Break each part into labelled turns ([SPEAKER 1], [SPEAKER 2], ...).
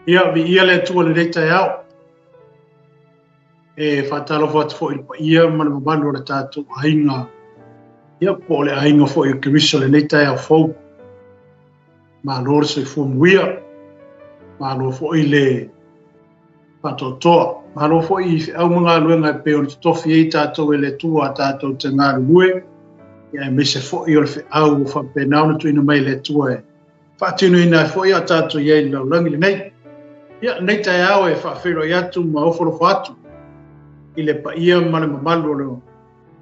[SPEAKER 1] Ia, viia le Atua i lenei taeao. E faatalofa atu foi i le paia ma le mamalu o le tatou aiga, ia po o le aiga foi o Keriso i lenei taeao fou. Malo le soifua muia, malo foi le faatoatoa, malo foi i feau ma galuega e pei ona totofi ai tatou e le Atua tatou te galulue, ia aemaise foi o le feau ua faapena ona tuuina mai e le Atua e faatinoina ai foi a tatou i ai i le lalolagi lenei. Ia, lenei taeao e faafeiloai atu ma ofolofa atu i le paia ma le mamalu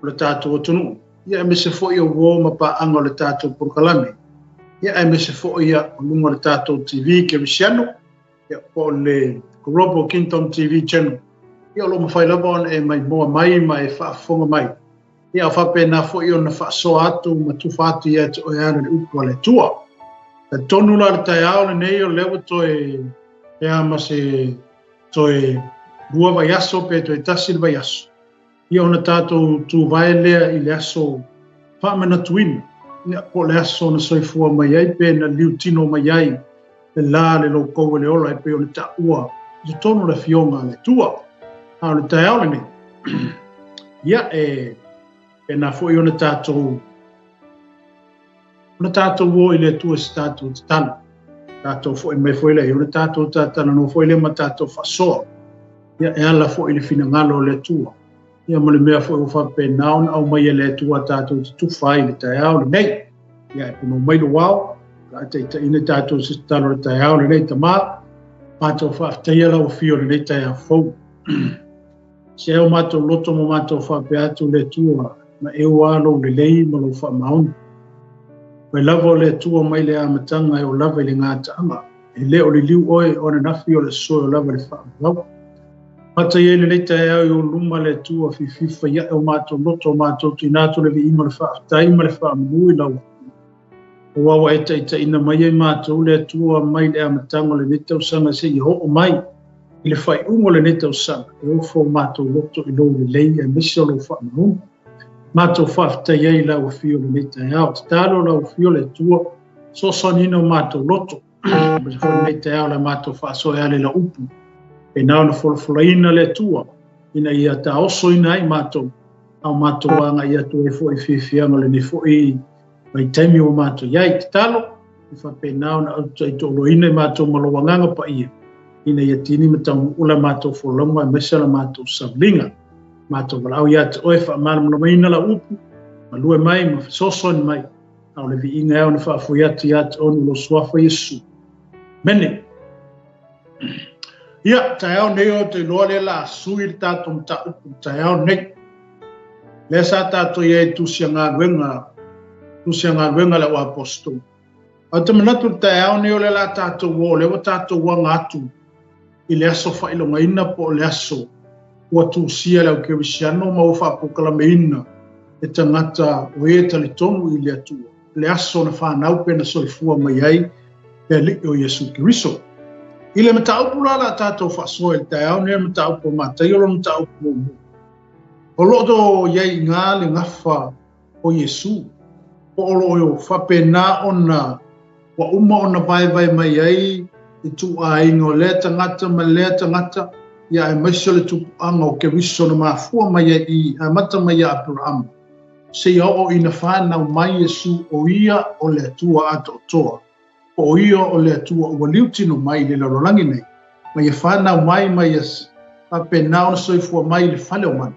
[SPEAKER 1] o le tatou atunuu, ia aemaise foi o uo ma paaga o le tatou polokalame, ia aemaise foi ia o luga o le tatou TV Kerisiano, ia po o le Global Kingdom TV Channel. Ia o lo o mafai lava ona e maimoa mai ma e faafofoga mai. Ia o faapena foi ona faasoa atu ma tufa atu ia te oe ala le upu a le Atua. Talitonu la le taeao lenei o lea ua toe pe a ma se toe 2 vaiaso pe toe 1 le vaiaso. Ia ona tatou tuvae lea i le aso faamanatuina, ia po o le aso na soifua mai ai pe na liutino mai ai le la le loukou e le ola e pei ona taua i totonu o le afioga a le Atua. A o le taeao lenei, ia e pena foi ona tatou o i le Atua se tatou tatalo. Tatou foi mai foi lea, ona tatou tatalanoa foi lea ma tatou faasoa. Ia e ala foi i le finagalo o le Atua. Ia ma le mea foi ua faapena ona aumai e le Atua tatou te tufa ai i le taeao lenei. Ia e pono mai lou ao, la taitaiina tatou se tatalo i le taeao lenei Tama. Matou faafetaia lau afio i lenei taeao fou. Se o matou loto ma matou faapea atu le Atua, ma e ua lou lelei ma lou faamaoni. Mai lava o le Atua mai le amataga e o lava i le gataaga. E le o le liu oe o ananafi o le aso e o lava i le faavavau. Mata i ai lenei taeao i ou luma le Atua fififa ia e o matou loto o matou tuina atu le viiga o le faafetai ma le faamanu i lau Aua ua e taitaiina mai ai matou le Atua mai le amataga o lenei tausaga seia oo mai i le faaiuga o lenei tausaga e ofo o matou loto i lou lelei aemaise o lou faamaoni. Matou faafetai ai i lau afio i lenei taeao. Tatalo lau afio le Atua, fesoasoaniina o matou loto. Aemaise foi lenei taeao le matou faasoa e ala i lau upu. E na ona folafolaina le Atua ina ia taosoina ai matou, a o matou agai atu ai foi i fiafiaga o lenei foi vaitaimi ua matou i ai. Tatalo, e faapena ona autaitoaloina i matou ma lou agaga paia, ina ia tini ma taunuu la matou folauga aemaise la matou savaliga. Matou valaau ia te oe faamalamalamaina lau upu, malue mai ma fesoasoani mai, a o le viiga e ao ona faafoi atu ia te oe lou suafa Iesu. Mene. Ia, taeao nei o te iloa lea la sui le tatou mataupu taeao nei. Lea sa tatou i ai tusi a galuega le au apostolo. A o te manatu le taeao nei o lea la tatou o, lea ua tatou aga atu i le aso faailogaina po o le aso ua tusia le au kerisiano ma ua faapokalameina e tagata o e talitonu i le Atua, le aso na whanau pe na soifua mai ai le Alii o Iesu Keriso. I le mataupu la la tātou faasoa i le taeao nei, mataupu o Mataio lona mataupu muamua. O loo to iai i ngā le gafa o Iesu, po o loo o faapena ona ua uma ona vaevae mai ai i tuuaiga o lea tagata ma lea tagata, ia aemaise o le tupuaga o Keriso na mafua mai ai i amata mai ia Aperahama, seia oo ina whanau mai Iesu o ia o le Atua atoatoa, po o ia o le Atua ua liutino mai i le lalolagi nei, ma ia whanau mai mai ia faapena ona soifua mai i le fale o manu,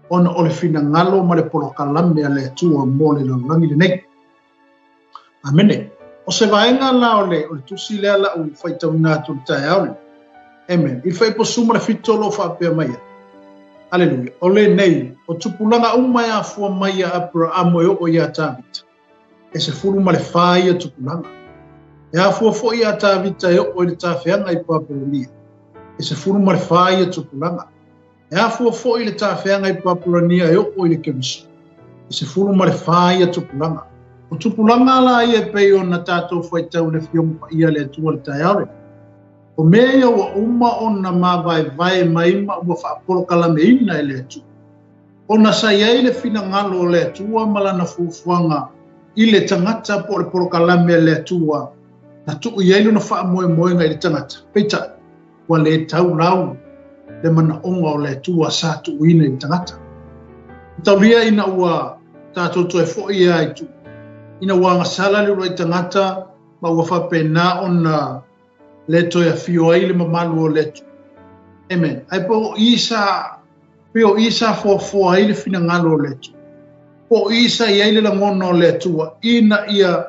[SPEAKER 1] ona o le finagalo ma le polokalame a le Atua mo le lalolagi lenei. Amene. O se vaega la o le tusi lea lau faitauina atu le taeao lenei. Amen. I le fuaiupu 17 o lo o faapea mai ai. Aleluia. O lenei, o tupulaga uma e afua mai ia Aperahamo e oo ia Tavita. E 14 ia tupulaga. E afua foi ia Tavita e oo i le tafeaga i Papelonia. E 14 ia tupulaga. E afua foi le tafeaga i Papelonia e oo i le Keriso. E 14 ia tupulaga. O tupulaga la ia e pei ona tatou faitau le afioga paia le Atua le taeao lenei. O mea ia ua uma ona mavaevae mai ma ua faapolokalameina e le Atua. Ona sa i ai le finagalo o le Atua ma lana fuafuaga i le tagata po o le polokalame a le Atua na tuu i ai lona faamoemoega i le tagata. Peitai, Ua le taulau le manaoga o le Atua sa tuuina i le tagata. Mataulia ina ua tatou toe foi lava i tua, ina ua agasala le uluai tagata ma ua faapena ona le toe afio ai le mamalu o le Atua. Amen. Ae po o i sa, pe o i sa foafoa ai le finagalo o le Atua. Po o i sa i ai le lagona o le Atua ina ia,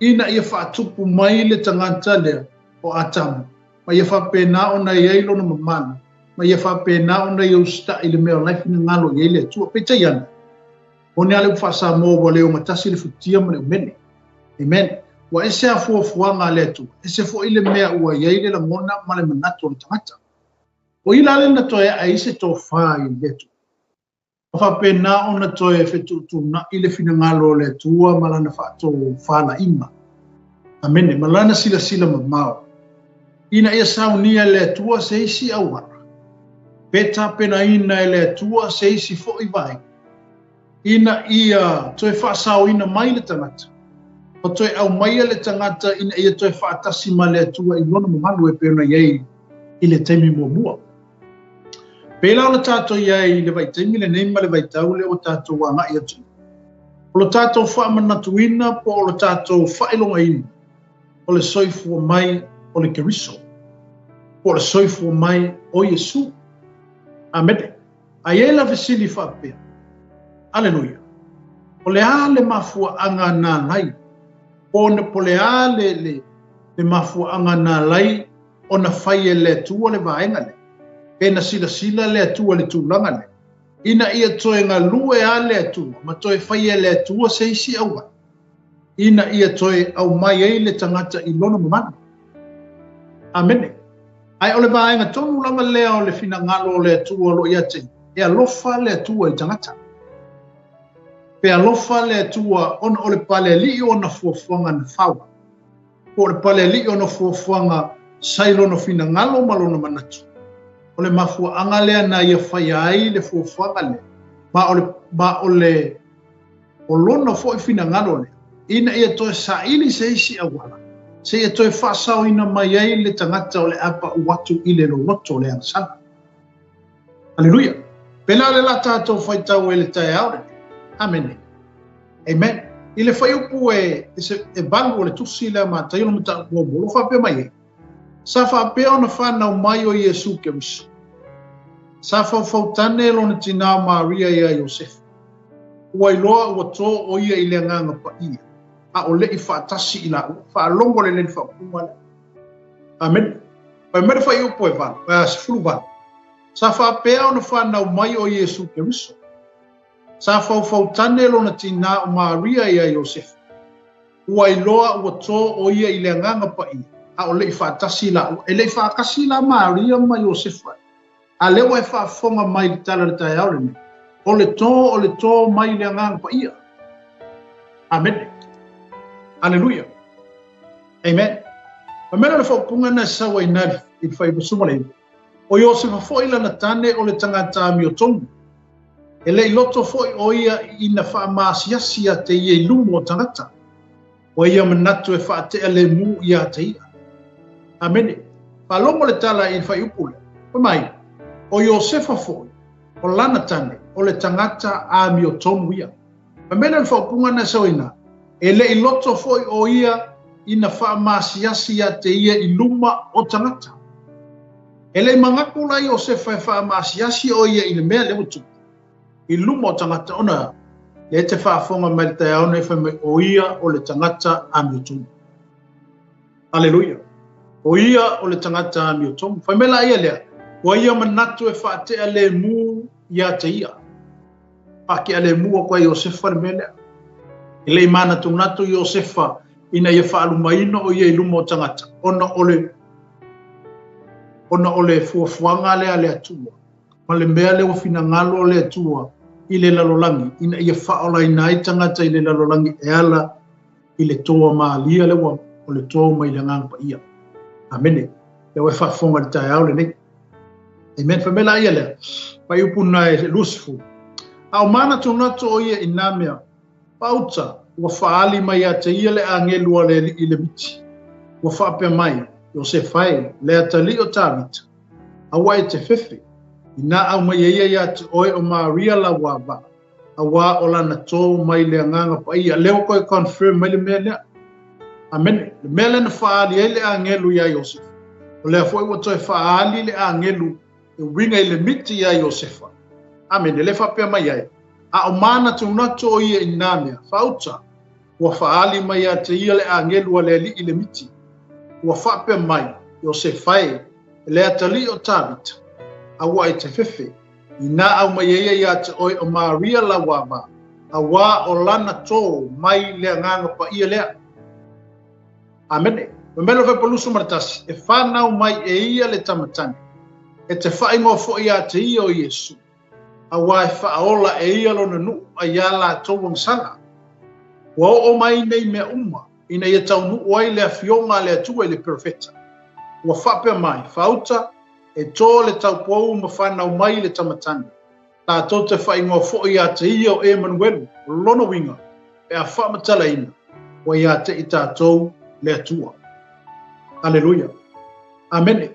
[SPEAKER 1] ina ia faatupu mai le tagata lea o Atamu, ma ia faapena ona i ai lona mamalu, ma ia faapena ona ia usitai i le mea o la e finagalo i ai le Atua. Peitai ane, moni lava le upu faa-Samoa ua le ogatasi le futia ma le umele. Amen. Ua ese a fuafuaga a le Atua, ese foi le mea ua i ai le lagona ma le manatu o le tagata. O i la lea na toe ae ai se tofa i le Atua. Ma faapena ona toe fetuutuunai le finagalo o le Atua ma Lana faatofalaiga. Amene. Ma Lana silasila mamao. Ina ia saunia e le Atua se isi auala, pe tapenaina e le Atua se isi foi vaega, ina ia toe faasaoina mai le tagata, ma toe aumaia le tagata ina ia toe faatasi ma le Atua i lona mamalu e pei ona i ai i le taimi muamua. Pēlā ona tātou i ai i le vaitaimi lenei ma le vaitau lea ua tātou agai atu. O lo tātou faamanatuina po o lo tātou faailogaina o le soifua mai o le Keriso, po o le soifua mai o Iesu. Amene. A i ai la fesili faapea, Aleluia, o le a le mafuaaga na ala ai, po o le a le, le, le mafuaaga na ala ai ona fai e le Atua le vaega lea, pe na silasila le Atua i le tulaga lea, ina ia toe galue a le Atua ma toe fai e le Atua se isi auala, ina ia toe aumai ai le tagata i lona mamalu. Amene. Ae o le vaega tonu lava lea o le finagalo o le Atua o lo o ia te ia, e alofa le Atua i tagata. Pe alofa le Atua ona o le palealii o ana fuafuaga na fau. Po o le palealii o ana fuafuaga sa i lona finagalo ma lona manatu. O le mafuaaga lea na ia faia ai le fuafuaga lea, ma o le, ma o le, o lona foi finagalo lea, ina ia toe saili se isi auala, seia toe faasaoina mai ai le tagata o le a pau atu i le loloto o le agasala. Aleluia! Pēlā le la tātou faitau ai le taeao lenei. Amene. Amen. I le fuaiupu e, e, e valu o le tusi lea Mataio le mataupu muamua, o lo o faapea mai ai, Sa faapea ona fanau mai o Iesu Keriso. Sa faufautane lona tinā o Maria iā Iosefa. Ua iloa ua tō ʻo ia i le Agaga Paia, a ʻo leʻi faatasi i lāua. Faalogo lelei le faaupuga lea. Amene. Fai mai le fuaiupu e valu, 18. Sa faapea ona fanau mai o Iesu Keriso. Sa faufautane lona tinā o Maria iā Iosefa. Ua iloa ua tō ʻo ia i le Agaga Paia, a ʻo leʻi faatasi lāua. E leʻi faatasi la Maria ma Iosefa, a lea ua e faafofoga mai i le tala i le taeao lenei, o le tō o le tō mai i le Agaga Paia. Amene. Aleluia. Amen. Fai mai la le faaupuga na e sau ai i le fuaiupu 19, O Iosefa foi lana tane o le tagata amiotonu. E le i loto foi ʻo ia ina faamaasiasi ia te ia i luma o tagata. Ua ia manatu e faatea lemu ia te ia. Amene. Faalogo le tala i le fuaiupu lea. Fai mai, o Iosefa foi, o lana tane, o le tagata amiotonu ia. Fai mai lea o le faaupuga na e sau ai i ina, e le i loto foi ʻo ia ina faamaasiasi ia te ia i luma o tagata. E le i manatu la Iosefa e faamaasiasi ʻo ia i le mea lea ua tupu i luma o tagata ona lea e te faafofoga mai le taeao nei fai mai ʻo ia o le tagata amiotonu. Aleluia. ʻO ia o le tagata amiotonu. Fai mai la ia lea, ua ia manatu e faatea lemu ia te ia. Faatea lemu aku ai Iosefa le mea lea. E le i manatunatu Iosefa ina ia faalumaina ʻo ia i luma o tagata ona o le ona o le fuafuaga lea a le Atua ma le mea lea ua finagalo o le Atua i le lalolagi ina ia faaolaina ai tagata i le lalolagi e ala i le toa malia lea ua o le toa mai le Agaga Paia. Amene. Lea ua e faafofoga i le taeao lenei. Amen. Fai mai la ia lea, fuaiupu na e 20. A o manatunatu ʻo ia i nā mea, pauta, ua faaali mai ia te ia le agelu a le Alii i le miti. Ua faapea mai, Iosefa e, le atalii o Tavita, aua e te fefe, inā aumai e ia iā te oe o Maria lau avaa, auā o lana tō mai le Agaga Paia. Lea ua toe confirm mai le mea lea. Amene. Le mea lea na faaali ai le agelu iā Iosefa, o lea foi ua toe faaali le agelu e uiga i le miti iā Iosefa. Amene. Lea faapea mai ai, A o mānatunatu o ia i nā mea, faauta, ua faaali mai ia te ia le agelu a le Alii i le miti, ua faapea mai, Iosefa e, le atalii o Tavita, aua e te fefe, inā aumai e ia iā te oe o Maria lau avā, auā o lana tō mai le Agaga Paia lea. Amene. Mamelo 21, e whanau mai e ia le tamatane, e te whaingoa foi iā te ia o Iesu, auā e whaaola e ia lona nuʻu ai iā lātou agasala. Ua oo mai nei mea uma, ina ia taunuu ai le afioga a le Atua i le perofeta. Ua faapea mai, Faauta, e tō le taupou ma whanau mai le tamatane. Tātou te whaingoa foi iā te ia o Emanuelu, o lona uiga, pe a faamatalaina, ua iā te i tātou le Atua. Aleluia. Amene.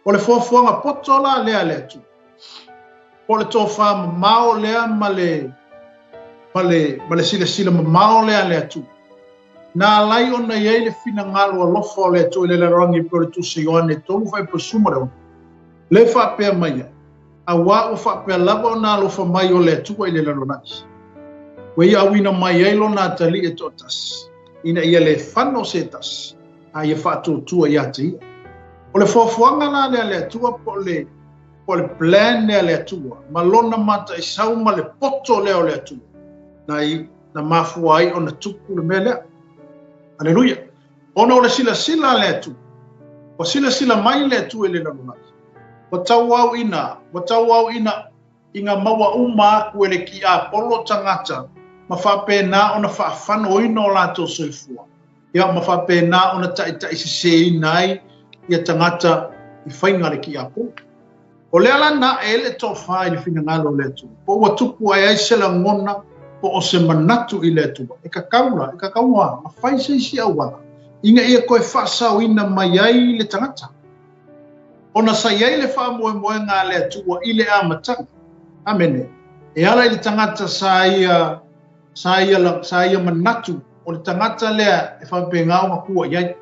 [SPEAKER 1] O le fuafuaga poto la lea a le Atua. Po o le tofā mamao lea ma le, ma le, ma le silasila mamao lea a le Atua. Na ala ai ona i ai le finagalo alofa o le Atua i le lalolagi e pei o le Tusi Ioane 3:16, le faapea mai ai, Auā ua faapea lava ona alofa mai o le Atua i le lalolagi, ua ia auina mai ai lona atalii e toatasi, ina ia le fano se tasi, a ia faatuatua iā te ia. O le fuafuaga la lea a le Atua po o le, po o le plan lea a le Atua, ma lona mataisau ma le poto lea o le Atua, na, i, na mafua ai ona tupu le mea lea. Aleluia. Ona o le silasila a le Atua, ua silasila mai le Atua i le lalolagi. Ua tauauina, ua tauauina ina maua uma aku e le tiapolo tagata ma faapena ona faafanoina o latou soifua, ia ma faapena ona taitaiseseina ai ia tagata i faiga a le tiapolo. O le ala naʻe le tofa i le finagalo o le Atua, po ua tupu ae ai se lagona po o se manatu i le Atua, e kakau la, e kakau lava, ma fai se isi auala, ina ia toe faasaoina mai ai le tagata. Ona sa i ai le faamoemoega a le Atua i le amataga. Amene. E ala i le tagata sa ia, sa ia, sa ia manatu o le tagata lea e faapena ona tua i ai.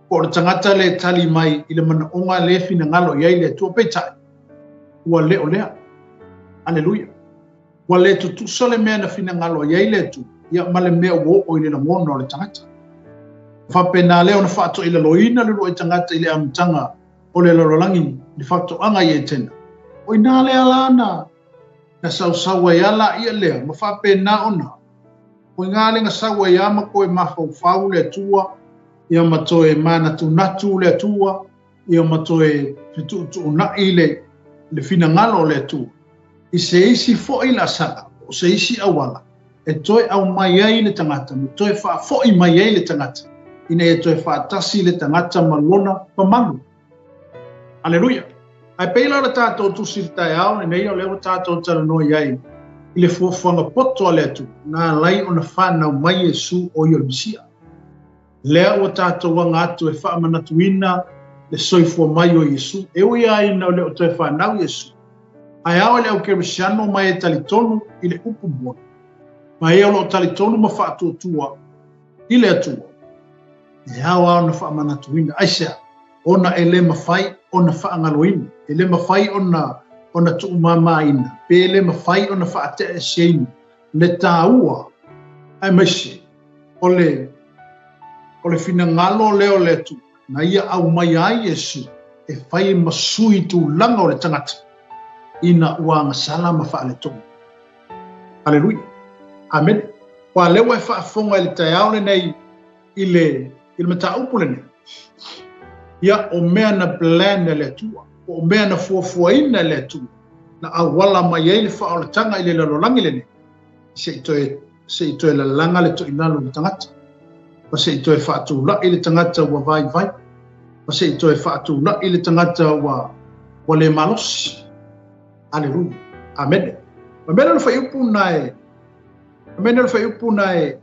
[SPEAKER 1] Po o le tagata lea e tali mai i le manaoga lea e finagalo i ai le Atua. Peitai, ua le o lea. Aleluia. Ua le tutusa le mea na finagalo i ai le Atua, ia ma le mea ua oo i le lagona o le tagata. Faapena lea ona faatoilaloina le uluai tagata i le amataga o le lalolagi i le faatoaga i Etena. O i ina lea la na, na sausau ai a laia lea ma faapena ona, o i ina lea na sau ai a ma toe mafaufau le Atua, ia ma toe manatunatu le Atua, ia ma toe fetuutuunai le, le finagalo o le Atua i se isi foi laasaga po o se isi auala e toe aumai ai le tagata ma toe faafoi mai ai le tagata ina ia toe faatasi le tagata ma lona mamalu. Aleluia! Ae pei la o le tatou tusi i le taeao lenei o lea ua tatou talanoa i ai i le fuafuaga poto a le Atua na ala ai ona fanau mai Iesu o ia o le Mesia. Lea ua tatou aga atu e faamanatuina le soifua mai o Iesu, e ui lava ina le o toe fanau Iesu, ae ao i le au Kerisiano ma e talitonu i le upu moni, ma e o lo o talitonu ma faatuatua i le Atua, e ao lava ona faamanatuina. Aisea? Ona e le mafai ona faagaloina, e le mafai ona ona tuumamaina, pe le mafai ona faateaeseina le taua aemaise o le o le finagalo lea o le Atua na ia aumaia ai Iesu e fai ma sui tulaga o le tagata ina ua agasala ma faaletonu. Aleluia. Amene. Ua lea ua e faafofoga i le taeao lenei i le i le mataupu lenei. Ia, o mea na plan e le Atua, po o mea na fuafuaina e le Atua, na auala mai ai le faaolataga i le lalolagi lenei, se i toe se i toe lalaga le toilalo o le tagata, ma se i toe faatulai le tagata ua vaivai, ma se i toe faatulai le tagata ua, ua le malosi. Aleluia. Amene. Ma mea le fuaiupu na e, ma mea le fuaiupu na e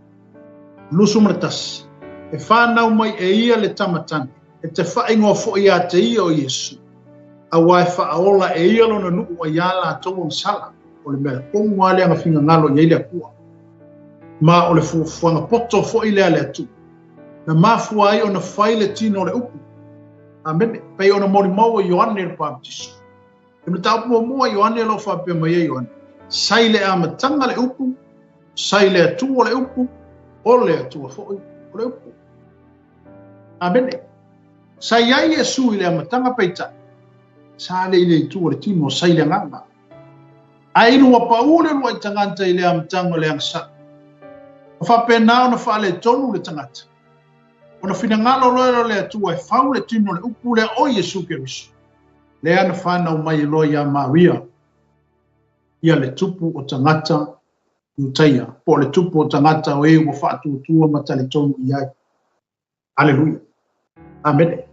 [SPEAKER 1] 21. E whanau mai e ia le tama tane. E te faaigoa foi ia te ia o Iesu, auā e faaola e ia lona nuu aiā latou agasala, o le mea tonu lava lea na finagalo i ai le Atua. Ma o le fuafuaga poto foi lea a le Atua, na mafua ai ona fai le tino o le upu. Amene. Pei ona molimau e Ioane le Papatiso. I le mataupu muamua Ioane o lo o faapea mai ai Ioane, Sa i le amataga le upu, sa i le Atua le upu, o le Atua foi o le upu. Amene. Sa i ai Iesu i le amataga peitai, sa le i le itu o le tino, sa i le agaga. Ae ina ua pau le uluai tagata i le amataga o le agasala, ua faapena ona faaletonu le tagata, ona finagalo loa lea o le Atua e fau le tino o le upu lea o Iesu Keriso, lea na fanau mai ai loa ia Maria, ia le tupu o tagata Iutaia, po o le tupu o tagata o e ua faatuatua ma talitonu i ai. Aleluia. Amene.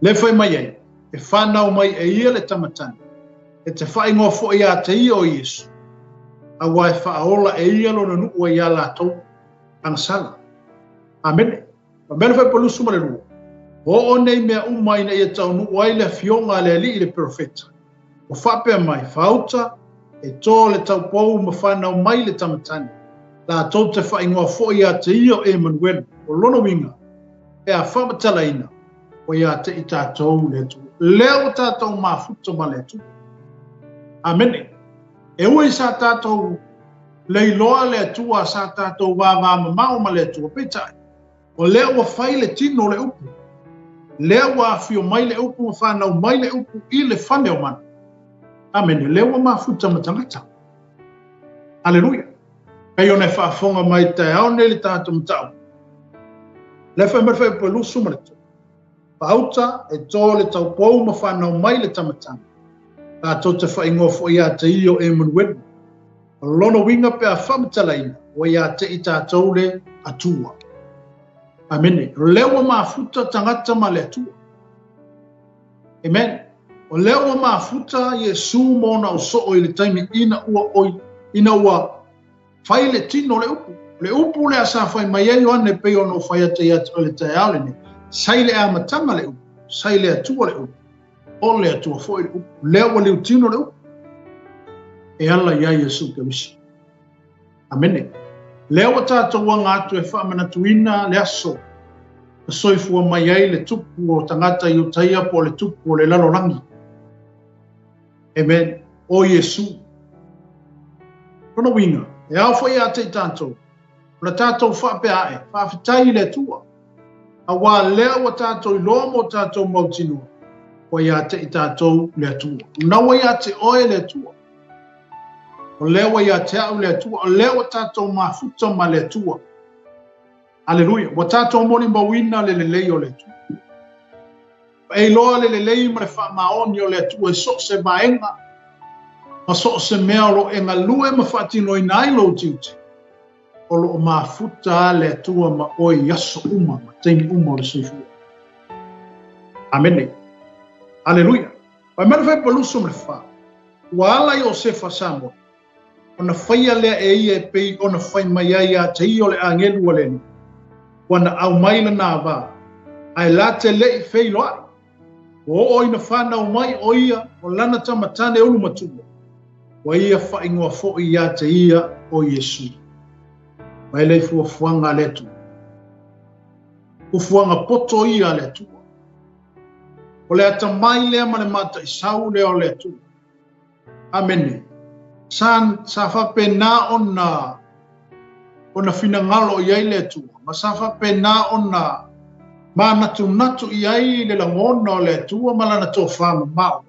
[SPEAKER 1] Le fai mai ai, e fanau mai e ia le tama tane, e te faaigoa foi ia te ia o Iesu, auā e faaola e ia lona nuu ai iā latou agasala. Amene. Ma mea le fai 22, ua oo nei mea uma ina ia taunuu ai le afioga a le Alii i le perofeta, ua faapea mai, Faauta, e to le taupou ma fanau mai le tama tane, latou te faaigoa foi ia te ia o Emanuelu, o lona uiga, pe a faamatalaina, ua ia te i tatou le Atua. Lea ua tatou mafuta ma le Atua. Amene. E ui sa tatou leiloa le Atua, sa tatou vavamamao ma le Atua, peitai, O lea ua fai le tino o le upu, lea ua afio mai le upu ma fanau mai le upu i le fale o manu. Amene. Lea ua mafuta ma tagata. Aleluia. Pei ona e faafofoga mai i taeao nei le tatou mataupu. Lea fai mai le fuaiupu e 23. Faauta e to le taupou ma fanau mai le tama tane. Latou te faaigoa foi ia te ia o Emanuelu. O lona uiga pe a faamatalaina, ua ia te i tatou le Atua. Amene. O lea ua mafuta tagata ma le Atua. Amen. O lea ua mafuta Iesu ma ona ausoo i le taimi ina ua oi, ina ua fai le tino o le upu. O le upu lea sa fai mai ai Ioane pei ona ou fai atu ia te oe i le taeao lenei. Sa i le amataga le upu, sa i le Atua le upu, o le Atua foi le upu. Lea ua liutino le upu e ala iā Iesu Keriso. Amene. Lea ua tatou aga atu e faamanatuina le aso na soifua mai ai le tupu o tagata Iutaia po o le tupu o le lalolagi. Amen. O Iesu. Lona uiga, e ao foi ia te i tatou, ona tatou faapea ae, faafetai i le Atua, auā lea ua tatou iloa mo tatou mautinoa, ua ia te i tatou le Atua. O na ua ia te oe le Atua. O lea ua ia te au le Atua. O lea ua tatou mafuta ma le Atua. Aleluia. Ua tatou molimauina le lelei o le Atua. E iloa le lelei ma le faamaoni o le Atua i so o se vaega ma so o se mea o lo o e galue ma faatinoina ai lou tiute, o lo o mafuta lava le Atua ma oe i aso uma ma taimi uma o le soifua. Amene. Aleluia. Fai mai le Fuaiupu 24, Ua ala Iosefa Samoa, ona faia lea e ia e pei ona fai mai ai ia te ia o le agelu a le Alii, ua na aumai lana va, ae la te leʻi feiloaʻi. Ua oo ina fanau mai ʻo ia o lana tama tane ulu matua, ua ia faaigoa foi ia te ia o Iesu. Mai lea i fuafuaga a le Atua. Fuafuaga poto ia a le Atua. O le atamai lea ma le mataisau lea o le Atua. Amene. Sa, sa faapena ona, ona finagalo i ai le Atua, ma sa faapena ona manatunatu i ai le lagona o le Atua ma lana tofa mamao,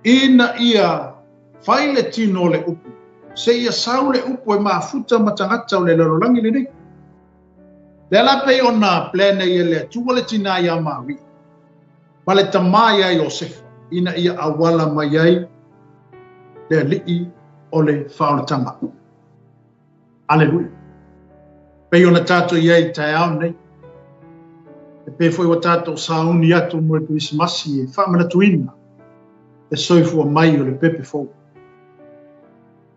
[SPEAKER 1] ina ia fai le tino o le upu, seia sau le upu e mafuta ma tagata o le lalolagi lenei. Lea la pei ona plan ai e le Atua le tinā iā Maria, ma le tama iā Iosefa, ina ia auala mai ai le Alii o le faaolataga. Aleluia. Pei ona tatou i ai i taeao nei, e pei foi ua tatou sauni atu mo le Kerisimasi e faamanatuina le soifua mai o le pepe fou.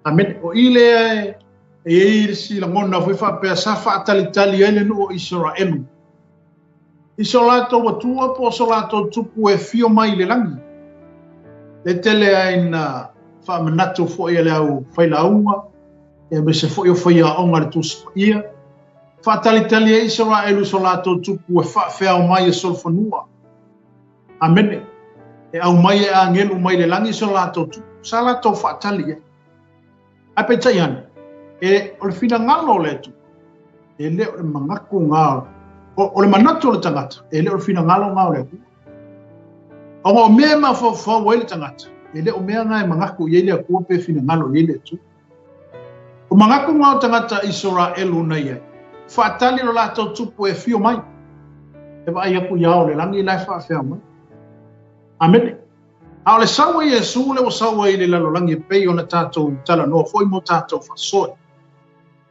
[SPEAKER 1] Amene. O i lea e i ai le isi lagona foi faapea sa faatalitali ai le nuu o Isaraelu. I so latou Atua po o so latou Tupu e afio mai i le lagi. Le tele ai na faamanatu foi e le au failauga, aemaise foi o faiaoga i le Tusi Paia, faatalitali ai Isaraelu i so latou Tupu e faafeao mai e solofanua. Amene. E aumai e agelu mai le lagi so latou Tupu. Sa latou faatali ai. Ae peitai ane, e, o le finagalo o le Atua, e le o le manatu ga, o le manatu o le tagata, e le o le finagalo ga o le Atua. Ona o mea e mafaufau ai le tagata, e le o mea ga e manatu i ai le Atua pe finagalo i ai le Atua. O manatu ga o tagata Isaraelu na i ai, faatali lo latou tupu e afio mai, e vaai atu i ao o le lagi la e faafea mai. Amene. A o le sau a Iesu lea ua sau ai i le lalolagi e pei ona tatou talanoa foi mo tatou faasoe.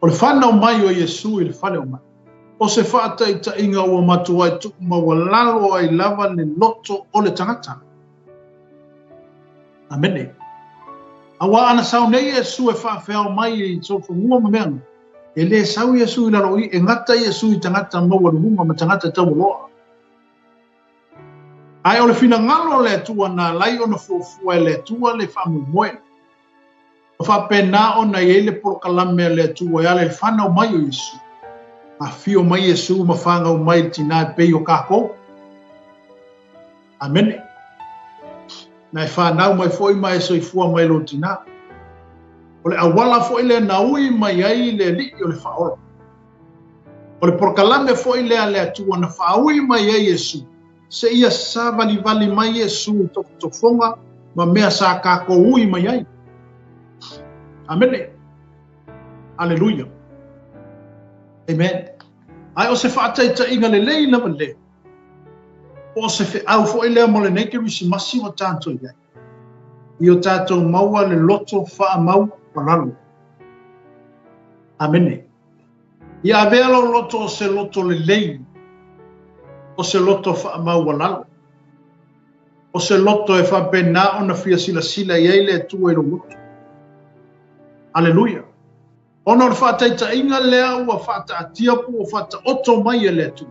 [SPEAKER 1] O le fanau mai o Iesu i le fale o mai, o se faataitaiga ua matuai tuumaualalo ai lava le loto o le tagata. Amene. Aua ana sau nei Iesu e faafeao mai i solofanua ma mea, e le sau Iesu i lalo i, e gata Iesu i tagata maualuluga ma tagata taualoa. Ae o le finagalo o le Atua na ala ai ona fuafua e le Atua le faamoemoe. Ma faapena ona i ai le polokalame a le Atua e ala i le fanau mai o Iesu. Afio mai Iesu ma fanau mai le tinā e pei o kākou. Amene. Na e fanau mai foi ma e soifua mai lou tinā. O le auala foi lea na ui mai ai le Alii o le Faaola. O le polokalame foi lea a le Atua na faaui mai ai Iesu, seia savalivali mai Iesu i tofotofoga ma mea sa kākou ui mai ai. Amene. Aleluia. Amen. Ae o se faataitaiga lelei lava lea. Po o se feau foi lea mo lenei Kerisimasi ua tatou i ai. I o tatou maua le loto faamaualalo. Amene. Ia avea lou loto o se loto lelei, o se loto faamaualalo, o se loto e faapena ona fia silasila i ai le Atua i lou loto. Aleluia! Ona o le faataitaiga lea ua faataatia po ua faataoto mai e le Atua,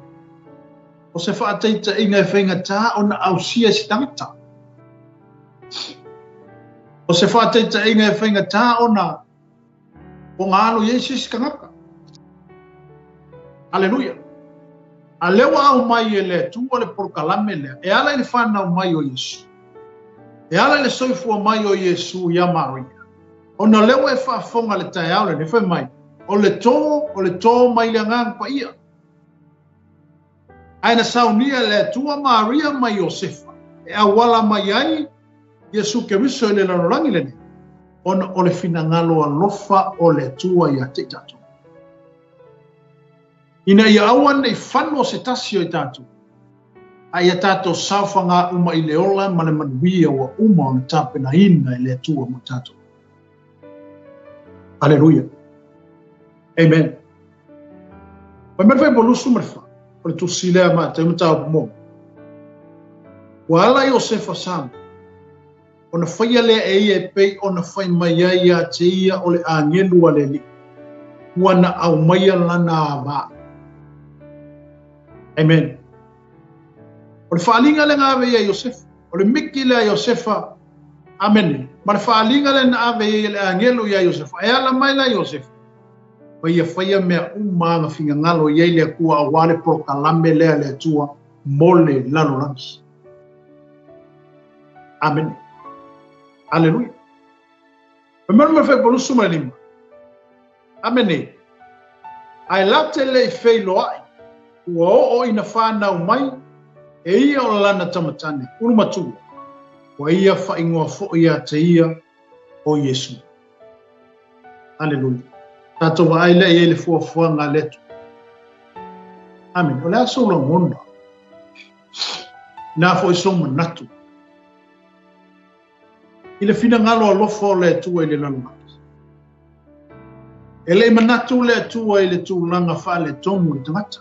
[SPEAKER 1] o se faataitaiga e faigata ona ausia e se tagata. O se faataitaiga e faigata ona Pogalo i ai se isi tagata. Aleluia. A lea ua aumai e le Atua le polokalame lea, e ala i le fanau mai o Iesu. E ala i le soifua mai o Iesu iā Maria. Ona o lea ua e faafofoga i le taeao lenei, fai mai, o le tō, o le tō mai le Agaga Paia. Ae na saunia e le Atua Maria ma Iosefa e auala mai ai Iesu Keriso i le lalolagi lenei, ona o le finagalo alofa o le Atua ia te i tatou. Ina ia aua ne i fano se tasi o i tatou, a ia tatou saofaga uma i le ola ma le manuia ua uma ona tapenaina e le Atua mo tatou. Aleluia. Amen. Fai mai le Fuaiupu 24, o le tusi lea a Mateu mataupu muamua. Ua ala Iosefa Samoa, ona faia lea e ia e pei ona fai mai ai ia te ia o le agelu a le Alii, ua na aumaia lana ava. Amen. O le faaaliga lea na ave ia Iosefa, o le miki lea a Iosefa, amene, ma le faaaliga lea na ave ai e le agelu ia Iosefa, e ala mai la Iosefa, ma ia faia mea uma ana finagalo i ai le Atua aua le polokalame lea a le Atua mo le lalolagi. Amene. Aleluia. Fai mai le Fuaiupu 25. Amene. Ae late le i feiloai, ua oo ina fanau mai e ia o lana tamatane, ulumatua, ua ia faaigoa foi ia te ia o Iesu. Aleluia. Tatou vaai lea i ai le fuafuaga a le Atua. Amene. O le a sou lagona? Na foi sou manatu. I le finagalo alofa o le Atua i le lalolagi. E le i manatu le Atua i le tulaga faaletonu o le tagata.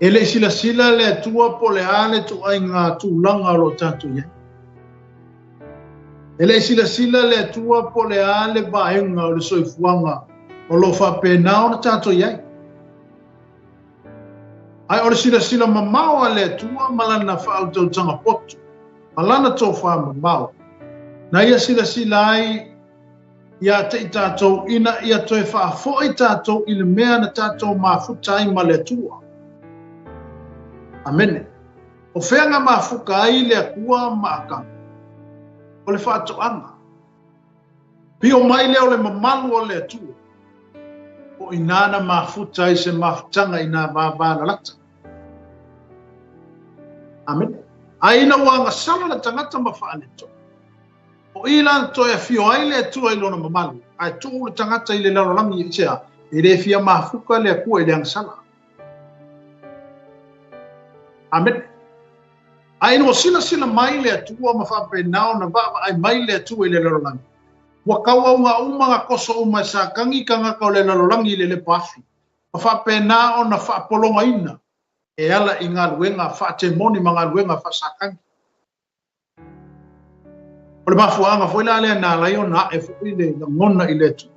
[SPEAKER 1] E le i silasila le Atua po o le a le ituaiga tulaga o lo o tatou i ai. E le i silasila le Atua po o le a le vaega o le soifuaga o lo o faapena ona tatou i ai. Ae o le silasila mamao a le Atua ma Lana faautautaga poto, ma Lana tofa mamao, na Ia silasila ai ia te i tatou ina ia toe faafoi tatou i le mea na tatou mafuta ai ma le Atua. Amene. O fea na mafuta ai le Atua ma Atamu? O le faatoaga. Pio mai lea o le mamalu o le Atua. O i nā na mafuta ai se mafutaga i nā vāvālalata. Amene. Ae ina ua agasala le tagata ma faaletonu, o i la na toe afio ai le Atua i lona mamalu, ae tuu le tagata i le lalolagi i sea, e le fia mafuta le Atua i le agasala. Amene. Ae ina ua silasila mai le Atua ma faapena ona vaavaai mai le Atua i le lalolagi, ua tauauga uma na toso uma e Satani tagata o le lalolagi i le lepa afi, ma faapena ona faapologaina e ala i galuega faatemoni ma galuega faa-Satani. O le mafuaaga foi la lea na ala ai ona ae foi le lagona i le Atua.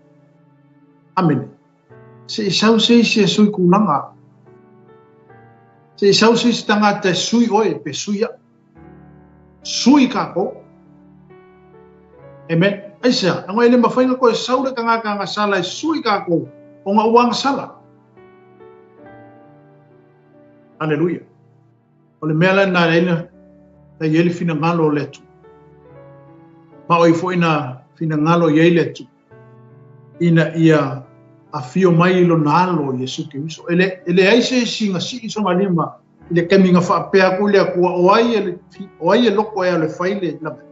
[SPEAKER 1] Amene. Se i sau se isi e sui tulaga. Se i sau se isi tagata e sui oe pe sui au. Sui kākou. Amen. Aisea, leaga e le mafai ona toe sau le tagata agasala e sui kākou ona ua agasala. Aleluia. O le mea lena e ala ai i ai le finagalo o le Atua. Ma o ai foi na finagalo i ai le Atua ina ia afio mai i lona alo Iesu Keriso. E le, e leai se isi na sii sona lima i le taimi na faapea atu i le Atua, o ai e, o ai e loko e alu e fai le lave.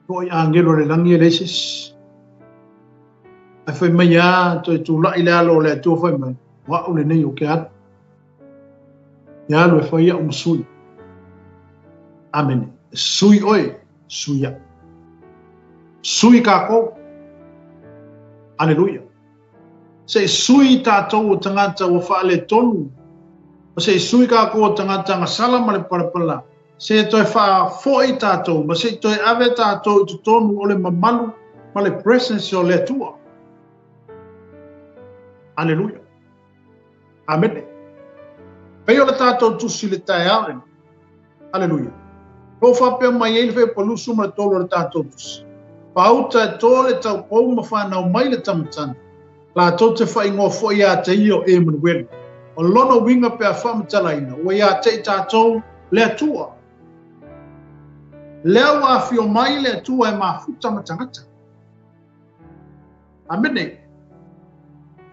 [SPEAKER 1] O ai agelo o le lagi e leai se isi. Ae fai mai lava, toe tulai le alo o le Atua fai mai, o au lenei ou te alu. E alu e fai au ma sui. Amene. E sui oe, sui au. Sui kākou. Aleluia. Se i sui tātou o tagata ua faaletonu. Ma se i sui kākou o tagata agasala ma le palapala. Se i toe faafoi tātou, ma se i toe ave tātou i totonu o le mamalu ma le presence o le Atua. Aleluia. Amene. Pei o le tatou tusi i le taeao lenei. Aleluia. O faapea mai ai le fuaiupu 23 o le tatou tusi. Faauta e to le taupou ma fanau mai le tamatane. Latou te faaigoa foi ia te ia o Emanuele. O lona uiga pe a faamatalaina, ua ia te i tatou le Atua. Lea ua afio mai le Atua e mafuta ma tagata. Amene.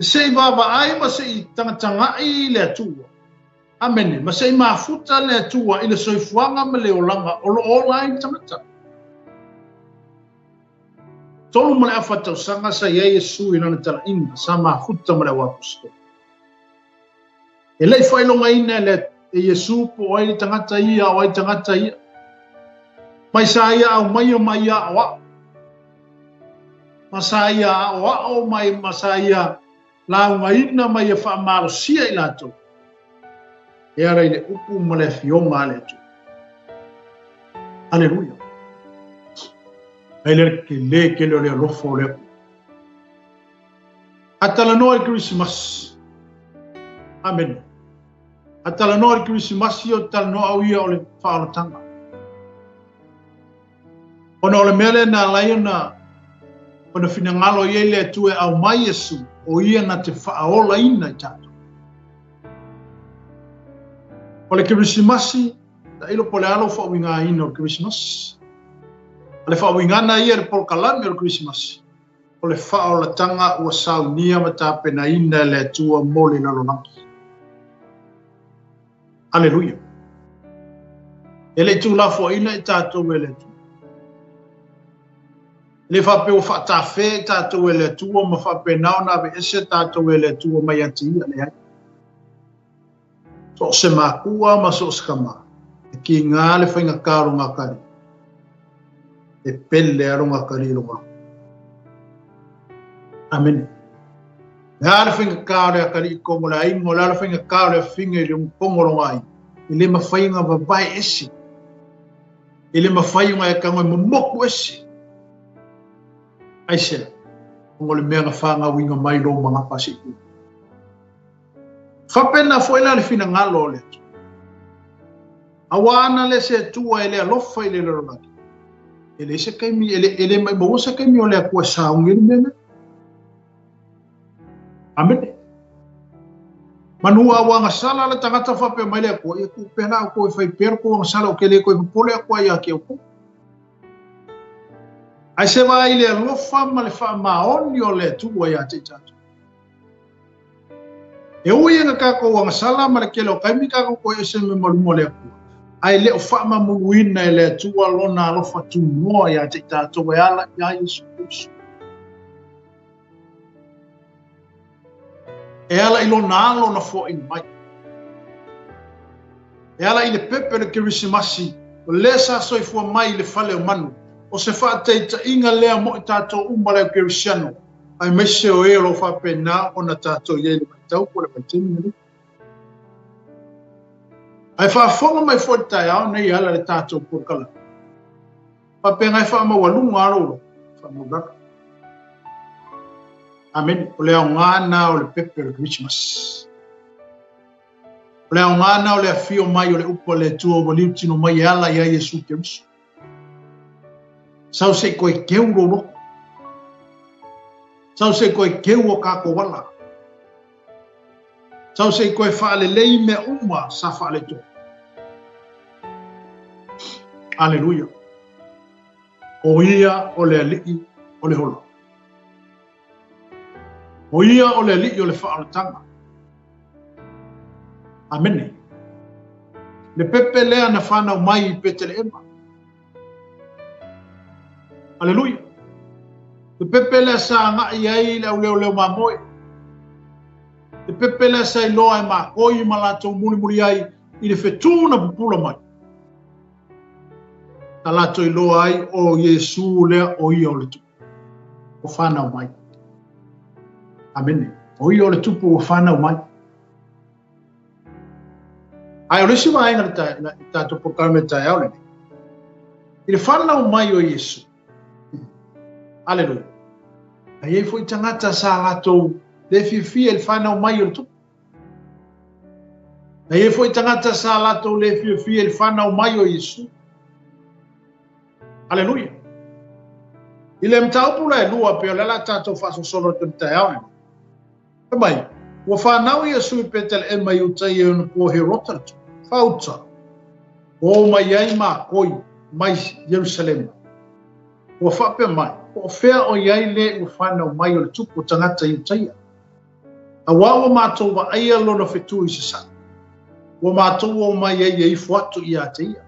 [SPEAKER 1] Se i vaavaai ma se i tagatagai le Atua. Amene. Ma se i mafuta le Atua i le soifuaga ma le olaga o lo o ola ai le tagata. 3 ma le afa tausaga sa i ai Iesu i lana talaiga sa mafuta ma le au aposetolo. E le i faailogaina e le e Iesu po o ai le tagata ia o ai tagata ia. Mai sa ia aumaia ma ia aʻoaʻo. Ma sa ia aʻoaʻo mai ma sa ia laugaina ma ia faamalosia i latou. E ala i le upu ma le afioga a le Atua. Aleluia. Ai le tele tele o le alofa o le Atua. A talanoa i le Kerisimasi. Amene. A talanoa i le Kerisimasi o talanoa au ia o le faaolataga. Ona o le mea lea na ala ai ona ona finagalo i ai le Atua e aumai Iesu, o ia na te faaolaina i tatou. O le Kerisimasi, tailo po o le a lou faauigaina o le Kerisimasi. O le faauigana ia i le polokalame o le Kerisimasi, o le faaolataga ua saunia ma tapenaina e le Atua mo le lalolagi. Aleluia. E le i tuulafoaiina i tatou e le Atua. E le faapea ua faatafē i tatou e le Atua ma faapena ona aveese tatou e le Atua mai ia te Ia, leai. So o se makua ma so o se tama, e kiga le faigata o lona atalii, e pele lava lona atalii i lona alofa. Amene. Le a le faigata o le atalii i totonu o le aiga, o le a le faigata o le afine i totonu o lona aiga, e le mafai ona vavae ese. E le mafai ona e tago e momoku ese. Aisea? Ona o le mea na fanauina mai lou manapa se i. Faapena foi la le finagalo o le Atua. Aua ana le se Atua e le alofa i le lalolagi, e leai se taimi, e le, e le maumauina se taimi o le Atua e sauni ai le mea lea. Amene. Manu a ua agasala le tagata faapea mai le Atua, ia tuu pea la outou e fai pea le tou agasala, ou te le toe popole atu ai ia te outou. Ae se vaai i le alofa ma le faamaoni o le Atua ia te i tatou. E ui ina tatou agasala ma le tele o taimi tatou toe ese mai ma luma o le Atua, ae le o faamamuluina e le Atua lona alofa tunoa ia te i tatou e ala iā Iesu Keriso. E ala i lona alo na foaina mai. E ala i le pepe o le Kerisimasi, o lea sa soifua mai i le fale o manu, o se faataitaiga lea mo i tatou uma le au kerisiano, aemaise o e o lo o faapena ona tatou i ai i le vaitau po o le vaitaimi lenei. Ae faafofoga mai foi i le taeao nei e ala i le tatou polokalame. Faapena e faamaualuga lava lou faamaulalo. Amene. O le aoga lena o le pepe o le Christmas. O le aoga lena o le afio mai o le upu a le Atua ua liutino mai e ala ia Iesu Keriso. Sau se i toe keu lou loto. Sau se i toe keu o tatou ala. Sau se i toe faalelei mea uma sa faaletonu. Aleluia. O ia o le Alii o le ola. O ia o le Alii o le faaolataga. Amene. Le pepe lea na fanau mai i Peteleema. Aleluia. Le pepe lea sa agai ai le auleoleo mamoe. Le pepe lea sa iloa e makoi ma latou mulimuli ai i le fetū na pupula mai. Na latou iloa ai o Iesu lea o ia o le tupu ua fanau mai. Amene. O ia o le tupu ua fanau mai. Ae o le isi vaega le tatou polokalame i le taeao lenei, i le fanau mai o Iesu, aleluia, na i ai foi tagata sa latou le fiafia i le fanau mai o le tupu. Na i ai foi tagata sa latou le fiafia i le fanau mai o Iesu. Aleluia. I le mataupu la e lua, pei o le a tatou faasolosolo atu i le taeao lenei. Fai mai, ua fanau Iesu i Peteleema i Iutaia i ona po o Herota le tupu. Fauta, ua o mai ai makoi mai Ierusalema. Ua faapea mai, po o fea o i ai le ua fanau mai o le tupu o tagata Iutaia? Auā ua matou vaaia lona fetū i sasae, ua matou o mai ai e ifo atu ia te ia.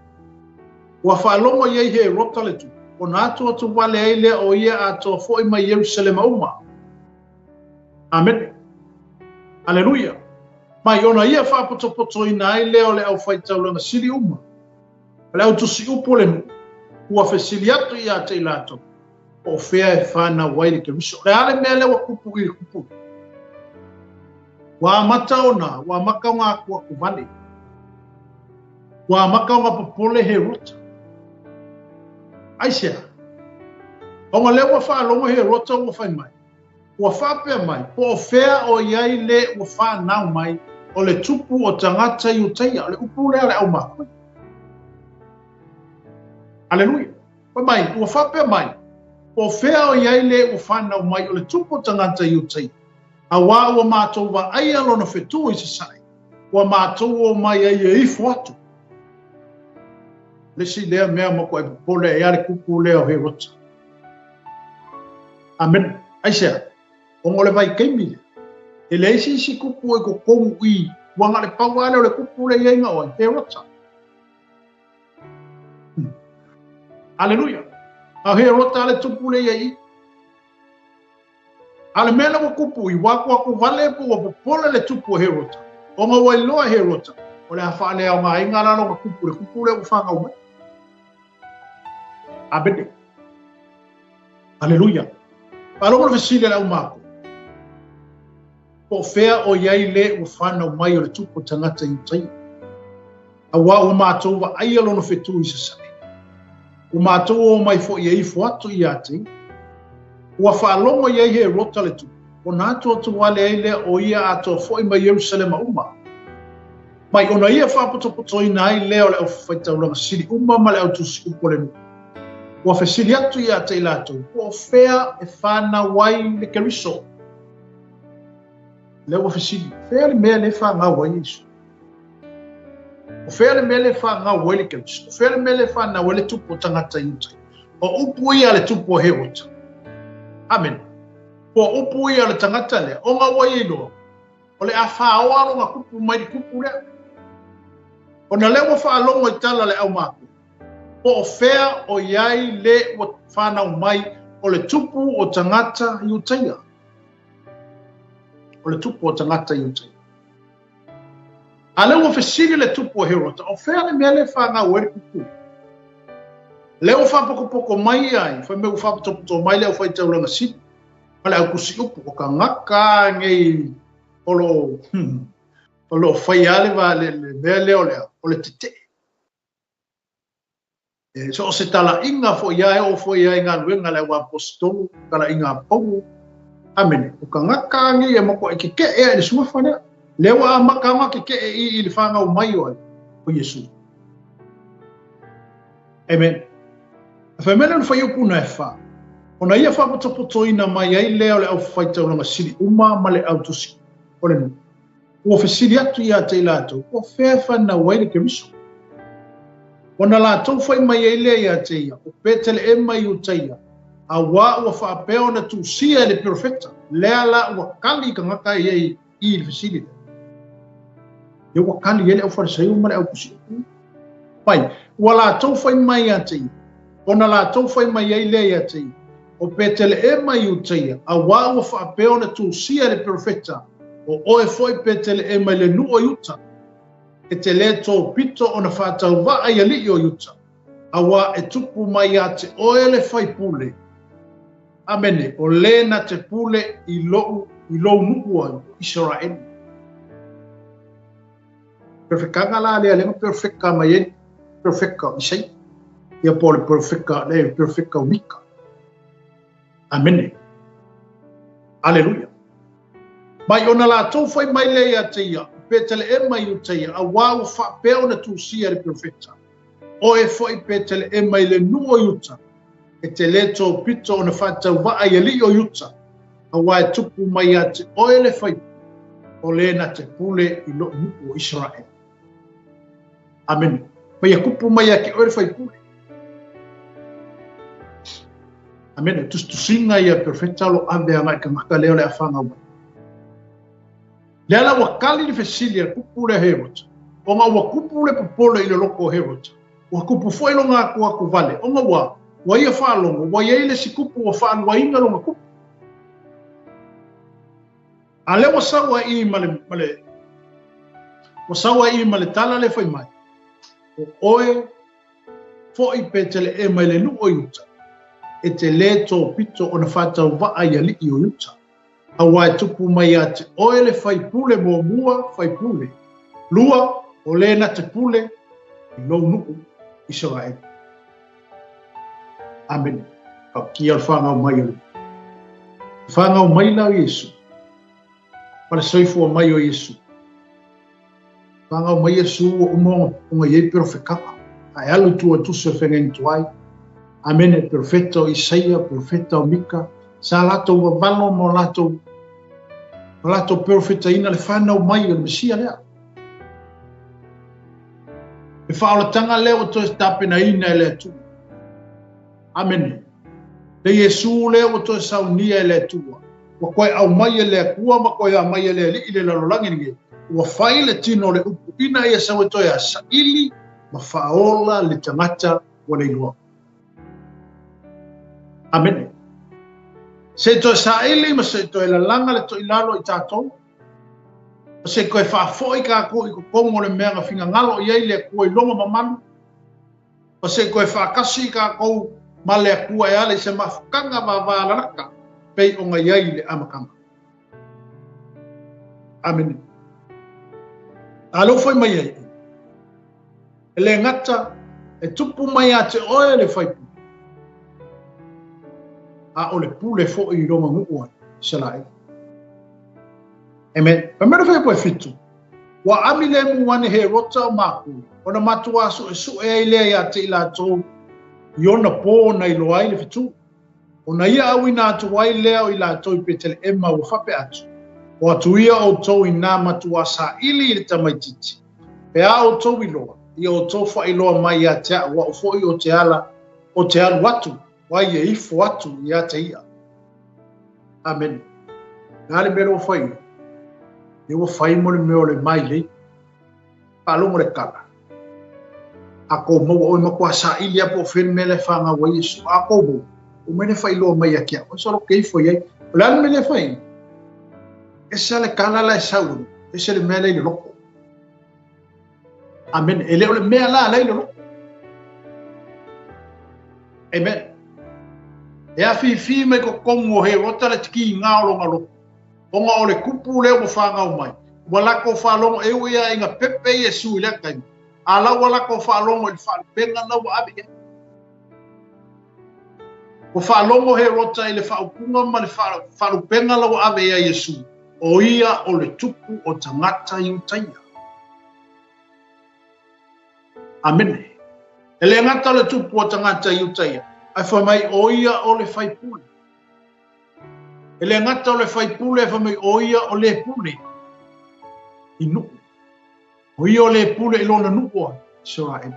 [SPEAKER 1] Ua faalogo i ai Herota le tupu, ona atuatu wale ai lea o ia atoa foi mai Ierusalema uma. Amene. Aleluia. Mai ona ia faapotopotoina ai lea o le aufaittaulaga sili uma, o le autusiupu o le nuu, ua fesili atu ia te i latou, po o fea e fanau ai le Keriso. O le a le mea lea ua kupu i le kupu? Ua amata ona, ua amata ona akuaku wale. Ua amata ona popole Herota. Aisea? Ona lea ua faalogo Herota ua fai mai, ua faapea mai, po o fea o i ai le ua fanau mai o le tupu o tagata Iutaia, o le upu lea a le aumakua. Aleluia. Fai mai, ua faapea mai, po o fea o i ai le ua fanau mai o le tupu o tagata Iutaia, auā ua matou vaaia lona fetū i sasae, ua matou o mai ai e ifo atu. Le isi lea mea matuai popole ai lava le kupu lea o Herota. Amene. Aisea? Ona o le vaitaimi lea, e leai se isi kupu o i totonu i, ua na o le pau lava lea o le kupu lea e i ai na o ai? Herota. Aleluia. A o Herota le tupu lea i ai i. A o le mea lea ua kupu i, ua akuaku wale po ua popole le tupu o Herota. Ona ua iloa e Herota, o le a faaleaogaina la lona tupu, le tupu lea ua fanau mai. Amene. Aleluia. Faalogo le fesili a le aumakua. Po o fea o i ai le ua fanau mai o le tupu o tagata Iutaia? Auā ua matou vaaia lona fetū i sasae. Ua matou o mai foi e ifo atu ia te ia. Ua faalogo i ai Herota le tupu. Ona atoatoa ale ai lea o ia atoa foi mai Ierusalema uma. Mai ona ia faapotopotoina ai lea o le aufaitaulaga sili uma ma le autusi upu o le nuu. Ua fesili atu ia te i latou, po o fea e fanau ai le Keriso? Lea ua fesili, fea le mea le fanau ai Iesu? O fea le mea le fanau ai le Keriso? O fea le mea le fanau ai le tupu o tagata i uta? O upu ia a le tupu o Herota. Amen. Po o upu ia a le tagata lea, ona ua ia iloa, o le a fāoa lona kupu mai le kupu lea. Ona lea ua faalogo i tala le aumakua, po o fea o i ai le ua fanau mai o le tupu o tagata Iutaia. O le tupu o tagata Iutaia. A lea ua fesili le tupu o Herota, o fea le mea le fanau ai le kupu? Lea ua faapokopoko mai ai, fai mai ua faapotopoto mai le aufaitaulaga sili, ma le autusi upu, o tagata nei o lo o lo o faia le va le mea lea o le o le tetee. E so o se talaiga foi ia e oo foi ia i galuega a le auaposetolo, talaiga a Paulo. Amene. O tagata nei e matuai keke'e a i le suafa lea. Lea ua amata ona keke'e i i le fanau mai o ai, o Iesu. Amen. E fai mai le fuaiupu na e fa, ona ia faapotopotoina mai ai lea o le aufaitaulaga sili uma ma le autusi o le nuu. Ua fesili atu ia te i latou, po o fea e fanau ai le Keriso? Ona latou fai mai ai lea ia te ia, o Peteleema i Iutaia, auā ua faapea ona tusia e le perofeta, lea la ua kali tagata ia i i le fesili lea. Ia ua kali ai le aufarisaio ma le autusi. Mai, ua latou fai mai ia te ia, ona latou fai mai ai lea ia te ia, o Peteleema i Iutaia, auā ua faapea ona tusia e le perofeta, o oe foi Peteleema i le nuu o Iuta, e te lē topito ona faatauvaa i alii o Iuta, auā e tupu mai ia te oe le faipule. Amene, o lē na te pule i loʻu i lou nuu ai o Isaraelu. Perfekaga la lea lea na perfeka mai ai perfeka o Isaia. Ia po o le perfeka le perfeka o Mika. Amene. Aleluia. Mai ona latou fai mai lea ia te ia, o Peteleema i Iutaia, auā ua faapea ona tusia e le perofeta, Oe foi Peteleema i le nuu o Iuta, e te lē topito ona faatauvaa i alii o Iuta, auā e tupu mai ia te oe le faipule, o lē na te pule i loʻu nuu o Isaraelu. Amene. Ma ia kupu mai ia te oe le faipule. Amene. Tusitusiga ia perofeta o lo ave agai i tagata lea o le a fanau mai. Lea la ua kali le fesili a le kupu lea Herota, ona ua kupu le popole i le loko o Herota. Ua kupu foi lona akuaku vale, ona ua, ua ia faalogo, ua i ai le isi kupu ua faaluaina lona kupu. A lea ua sau ai i ma le, ma le, ua sau ai i ma le tala lea fai mai, o oe foi Peteleema i le nuu o Iuta, e te lē topito ona faatauvaa i alii o Iuta. Auā e tupu mai ia te oe le faipule muamua, faipule, lua, o lē na te pule i lou nuu Isaraelu. Amene. Faapkia o le fanau mai o le fanau mai la o Iesu, ma le soifua mai o Iesu. Fanau mai Iesu ua uma ona i ai perofekaga, a e alu i tua i tusi o le feagaiga tuai. Amene, perofeta o Isaia, perofeta o Mika, sa latou vavalo ma o latou ma latou perofetaina le fanau mai o le Mesia lea. Le faaolataga lea ua toe tapenaina e le Atua. Amene. Le Iesu lea ua toe saunia e le Atua, ua toe aumai e le Atua ma toe aumai e le Alii le lalolagi lenei, ua fai le tino o le upu ina ia sau e toe a saili ma faaola le tagata ua le iloa. Amene. Se i toe saili ma se i toe lalaga le toilalo i tatou, ma se i toe faafoi tatou i totonu o le mea na finagalo i ai le Atua i lona mamalu, ma se i toe faatasi tatou ma le Atua e ala i se mafutaga vavalalata pei ona i ai i le amataga. Amene. A lea ua fai mai ai, e le gata e tupu mai ia te oe le faipule, a o le pule foi i lona nuu ai, Isaraelu. Amen. Fai mai le fuaiupu e 7, ua ami lemu ane Herota o mākou, ona matuā suʻesuʻe ai lea iā te i latou i ona pō na iloa ai le fetu. Ona ia ʻauina atu ai lea o i latou i Peteleʻema ua faapea atu, O atu ia ʻoutou i nā matuā saʻili i le tamaitiiti, pe a ʻoutou iloa, ia ʻoutou faailoa mai iā te aʻu, aʻu foʻi o te ala o te alu atu, ai e ifo atu iā te ia. Amene. Le a le mea lea ua fai ia? E ua fai mo le mea o le mailei. Faalogo le kala. A kou maua ʻoe makuā saʻili a po o fea le mea la e fanau ai Iesu. A kou maua, o mea le faailoa mai ia te aʻu. Ua solo ke ifo i ai. O le a le mea lea e fai? Ese a le kala la e sau, ese le mea la i le loko. Amene. E le o le mea la la i le loko. Amen. E afifi mai ko kongu o he rota le tiki i ngā o longa loko. Ona o le kupu lea ua fanau mai. Ua lako faalogo e ui a inga pepe Iesu i lea taimi. A la ua lako faalogo i le faalupega na ua ave i ai. Ua faalogo Herota i le faaupuga ma le faalupega la ua ave i ai Iesu, o ia o le tupu o tagata Iutaia. Amene. E le gata o le tupu o tagata Iutaia, ae fai mai o ia o le faipule. E le gata o le faipule, ae fai mai o ia o le pule i nuu. O ia o le pule i lona nuu o Isaraele.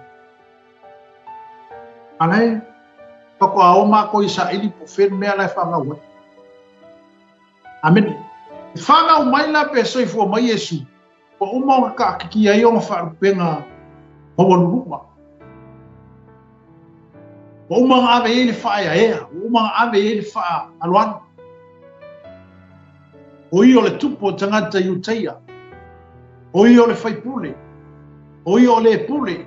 [SPEAKER 1] Ale, faatoa o mākou i saʻili po o fea le mea la e fanau ai. Amene. E fanau mai la pe soifua mai Iesu, ua uma ona kaʻakiki ai ona faalupega maualuluga. Ua uma ona ave i ai le faaeaea, ua uma ona ave i ai le faaaloalo. O ia o le tupu o tagata Iutaia. O ia o le faipule. O ia o le pule.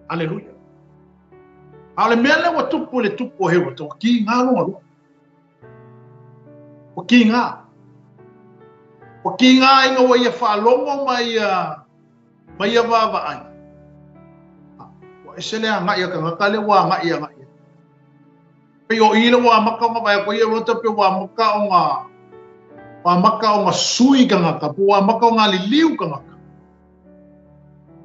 [SPEAKER 1] Aleluia. A o le mea lea ua tupu i le tupu o Herota, ua kīgā lona lua. Ua kīgā. Ua kīgā ina ua ia faalogo ma ia, ma ia vaavaai. Ua ese le agai a tagata lea ua agai agai. Pei o i le ua amata ona vaai atu ai Herota pe ua amata ona ua amata ona sui tagata, pe ua amata ona liliu tagata.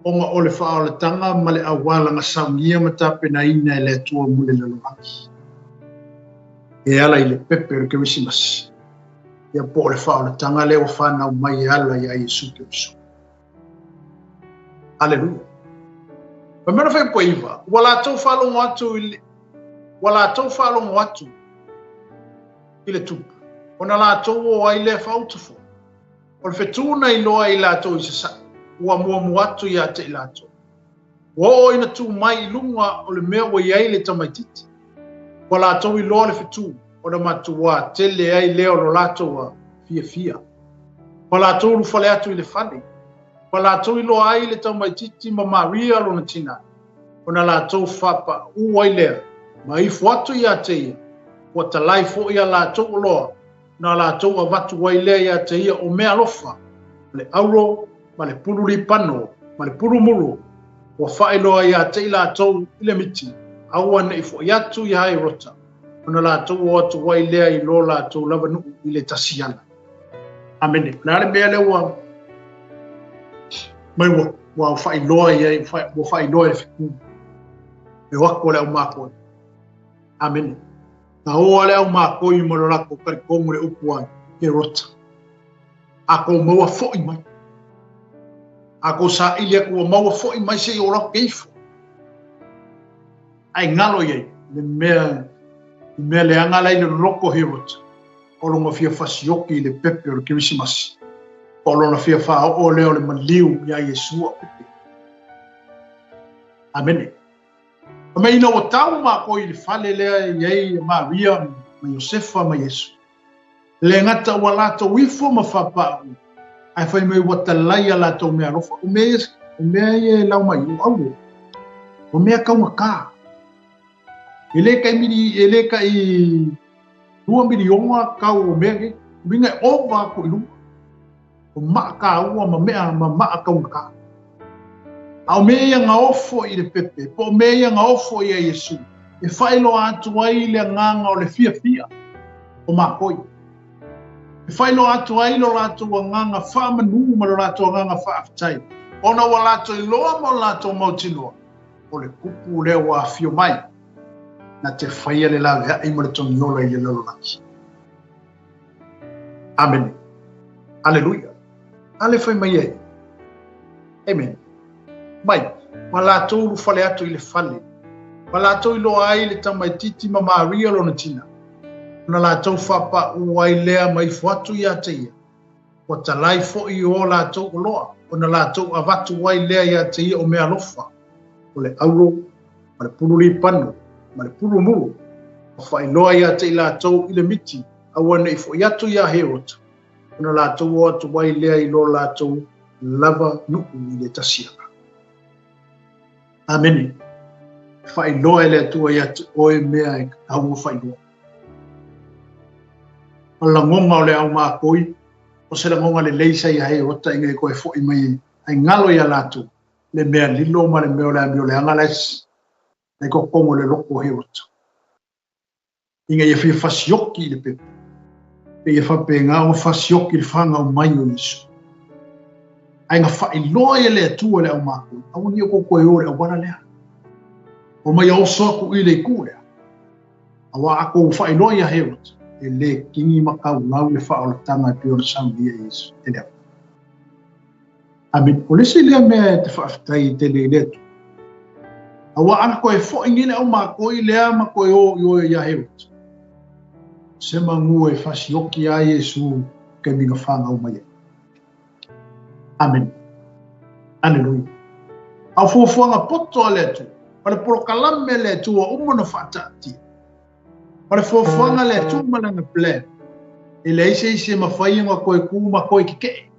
[SPEAKER 1] Ona o le faaolataga ma le auala na saunia ma tapenaina e le Atua mo le lalolagi. E ala i le pepe o le Kerisimasi, ia po o le faaolataga lea ua fanau mai e ala iā Iesu Keriso. Aleluia. Fai mai le fuaiupu e 9, ua latou faalogo atu i le, ua latou faalogo atu i le tupu, ona latou o ai lea faauta foi. O le fetū na iloa e i latou i Sasaʻi, ua muamua atu iā te i latou. Ua oo ina tū mai i luga o le mea ua i ai le tamaitiiti. Ua latou iloa le fetū, ona matuā tele ai lea o lo latou a fiafia. Ua latou ulufale atu i le fale. Ua latou iloa ai le tamaitiiti ma Maria lona tinā, ona latou faapaʻu ai lea ma ifo atu iā te ia, ua talai foʻi a latou oloa na latou avatu ai lea iā te ia o meaalofa, ma le auro, ma le pulu lipano, ma le pulu muru, ua faailoa iā te i latou i le miti, aua ne i foʻi atu iā Herota, ona latou o atu ai lea i lo latou lava nuu i le tasi ala. Amene. O le a le mea lea ua mai ua ua faailoa i ai, ua faailoa i le fetu. E o atu o le au mākoe. Amene. Na o a le au mākoi ma lo latou talitonu le upu a Herota. A kou maua foʻi mai. A kou saʻili aku ua maua foʻi mai seia o latou ke ifo. Ae galo i ai le mea i mea leaga la i le loko Herota o lona fia fasioki i le pepe o le Kerisimasi. Po o lona fia faaoo lea o le maliu iā Iesu a pepe. Amene. Fai mai ina ua tau mākou i le fale lea e i ai Maria ma Iosefa ma Iesu. E le gata ua latou ifo ma faapaʻu, ae fai mai ua talai a latou meaalofa. O mea ia, o mea ia e lau mai, o auro, o mea taugata. E le tai mili, e le tai $2 miliona tau o mea nei. Uiga e ova atu i luga. O maa kāua ma mea ma maa taugata. A o mea ia gaofo i le pepe, po o mea ia gaofo ia Iesu, e faailoa atu ai le agaga o le fiafia. O makoi. E faailoa atu ai lo latou agaga faamanu ma lo latou agaga faafetai, ona ua latou iloa ma lo latou mautinoa, o le kupu lea ua afio mai, na te faia le laveai ma le togiola i le lalolagi. Amene. Aleluia. A le fai mai ai. Amen. Mai, ma latou ulufale atu i le fale, ma latou iloa ai le tamaitiiti ma Maria lona tina, ona latou faapaū ai lea ma ifo atu ia te ia, ua talai foi i o latou oloa, ona latou avatu ai lea ia te ia o meaalofa, o le auro, ma le pulu lipano, ma le pulu muru, ma faailoa ia te i latou i le miti, aua ne i foi atu iā Herota, ona latou o atu ai lea i lo latou lava nuu i le tasi aga. Amene. E faailoa e le Atua ia te oe mea e tatau ona faailoa. O le lagoga o le au makoi, o se lagoga lelei sa ia Herota ina ia toe foi mai ai galo ia latou le mea lilo ma le mea o le amioleaga la e totonu o le loto o Herota. Ina ia fia fasioki i le pepa, pe ia faapena ona fasioki i le fanau mai o Iesu. Ae na faailoa e le Atua le aumakua, aua ne i outou toe o i le auala lea. Omai a oso atu i le itu lea. Aua a tou faailoa ia Herota, e le kini ma taulau le faaolataga e pei ona saunia e Iesu e le Atua. Amene. O le isi lea mea e te faafetai ai tele i le Atua, aua ana toe foi nei le aumakoi lea ma toe o i o ia Herota, se manu e fasioki ai Iesu taimi na fanau mai ai. Amene. Aleluia. A o fuafuaga poto a le Atua, o le polokalame a le Atua ua uma ona faataatia. O le fuafuaga a le Atua ma lana plan, e leai se isi e mafai ona toe tu ma toe tetee.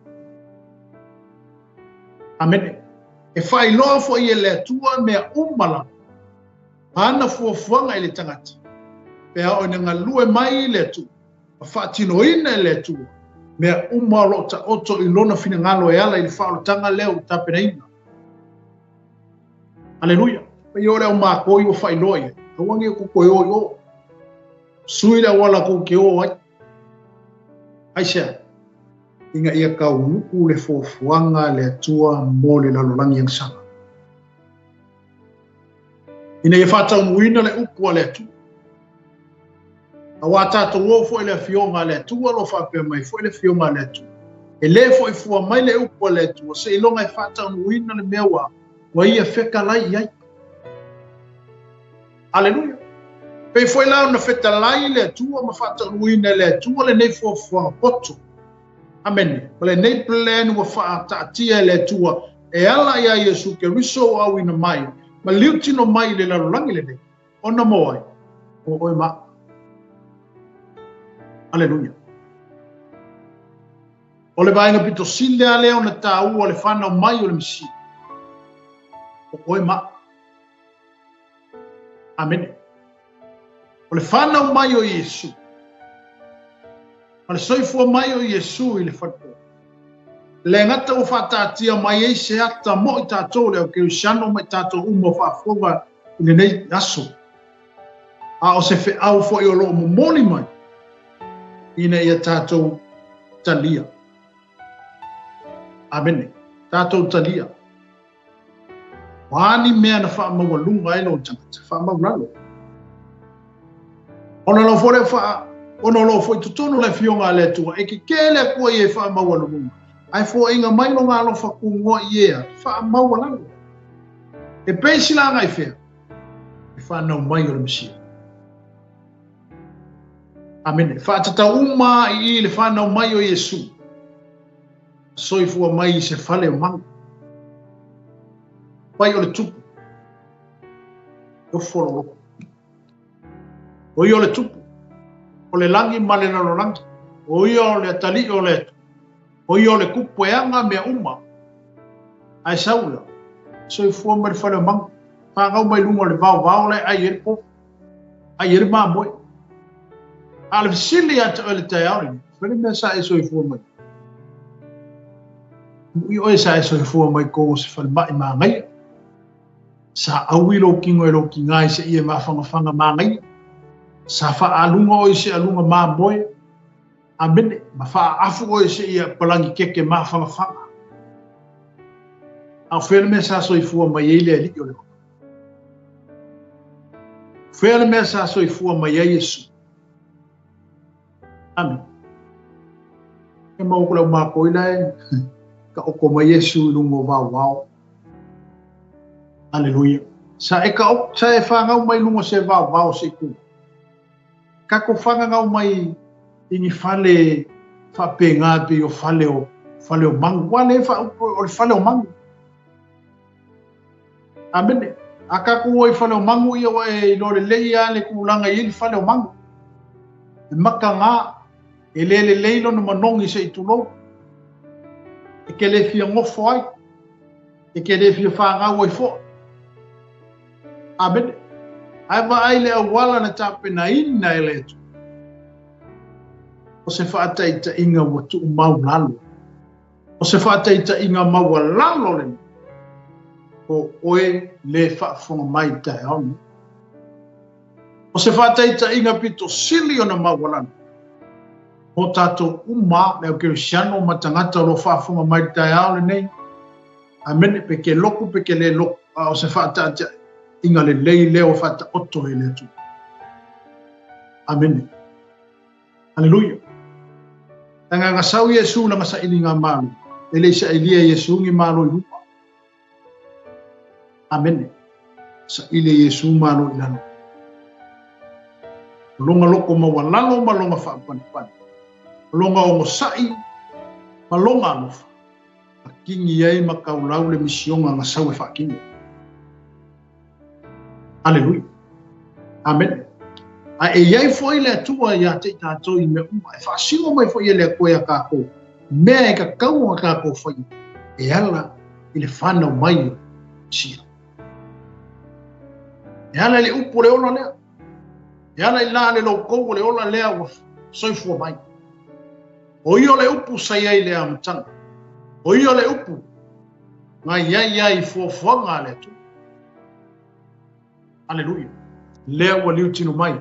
[SPEAKER 1] Amene. E faailoa foi e le Atua mea uma lava, ana fuafuaga i le tagata, pe a oo ina galue mai le Atua, ma faatinoina e le Atua mea uma o lo o taoto i Lona finagalo e ala i le faaolataga lea ua tapenaina. Aleluia. Pei o le au makoi ua faailoa i ai. Aua ne i outou toe o i o. Sui le auala tou te o ai. Aisea? Ina ia taunuu le fuafuaga a le Atua mo le lalolagi agasala. Ina ia faataunuuina le upu a le Atua. Aua tatou o foi le Afioga a le Atua, o lo o faapea mai foi le Afioga a le Atua. E le foi fua mai le upu a le Atua, seiloga e faataunuuina le mea ua ua ia fetalai i ai. Aleluia! Pei foi la ona fetalai le Atua ma faataunuuina e le Atua lenei fuafuaga poto. Amene. Ma lenei plan ua faataatia e le Atua e ala ia Iesu Keriso ua auina mai ma liutino mai i le lalolagi lenei. Ona mo ai, o oe ma. Aleluia. O le vaega pito sili lea lea ona taua le fanau mai o le Mesia. O oe ma. Amene. O le fanau mai o Iesu. Ma le soifua mai o Iesu i le falepoa. Le gata ua faataatia mai ai se ata mo i tatou le au kerisiano ma i tatou uma o faafofoga i lenei aso, a o se feau foi o lo o momoli mai ina ia tatou talia. Amene. Tatou talia. O a ni mea na faamaualuga ai lou tagata, faamaulalo. Ona lau foi lea faa, ona o loo foi totonu le afioga a le Atua, e kekē le Atua ia e faamaualuluga, ae foaiga mai lona alofa kugoa i ea, faamaualalo. E pei silaga i fea? E fanau mai o le Mesia. Amene. Faatatau uma i i le fanau mai o Iesu. Soifua mai i se fale o malu. Pai o le tupu. Ofo lo loko. O ia o le tupu. O le lagi ma le lalolagi. O ia o le atalii o le Atua. O ia o le kupu e aga mea uma. Ae sau lea, soifua mai le fale o magu, fanau mai luga o le vaovao la e ai ai le povi, ai ai le mamoe. A o le fesili ia te oe i le taeao lenei, fai le mea sa e soifua mai. Mu'i oe sa e soifua mai kou o se falemai manaia. Sa aui lou kino e lou tiga i seia e mafanafana manaia. Sa faaaluga oe i se aluga mamoe, amene, ma faaafu oe seia palagi keke mafagafaga. A o fea le mea sa soifua mai ai le Alii o le ola? O fea le mea sa soifua mai ai Iesu? Amene. E maua ko lau mākou ila e ka oko mai Iesu i luga o vaovao. Aleluia. Sa e ka sa e whangau mai lunga se vaovao se ku. Ka ko whangau mai i ni fale whapenga pe o fale o fale o mangu. Wa le fa o le fale o mangu. Amene. A ka ku oi fale o mangu ia wa e lo le lei a le kulanga i le fale o mangu. E maka ngā e le le lei lona manongi se i tulou. E ke le fia ngofo ai. E ke le fia whangau ai fo. Amene. Ai va ai le auala na tapena ina e le atu. O se whaataita inga ua tuu mau lalo. O se whaataita inga maua lalo le. O oe le whaafonga mai te aono. O se whaataita inga pito sili ona maua lalo. O tātou uma, le au kerisiano ma tangata o lo whaafonga mai te ao le nei. Amene, pe ke loku, pe ke le loku. A o se whaataita inga le lei leo whaata oto e le atu. Amene. Haleluia. Tanga nga sau Yesu na masa ili nga malu. Ele isa ilia Yesu ngi malo i lupa. Amene. Sa ile Yesu malo i lalo. Longa loko mawalalo ma longa whaapanipani. Longa ongo sai ma longa alofa. A kingi ai ma kaulau le misionga nga sau e whaakinga. Haleluia. Amen. A e iai foi le atua ia te i tātou i mea uma. E whaasingo mai foi e le atua ia kākou. Mea e ka kau o kākou whai. E ala i le whanau mai o sia. E ala i le upu le ola lea. E ala i la le loukou o le ola lea ua soifua mai. O ia o le upu sa iai le amataga. O ia o le upu ngai iai ai i fuafuaga a le Atua. Aleluia. Lea ua liutino mai,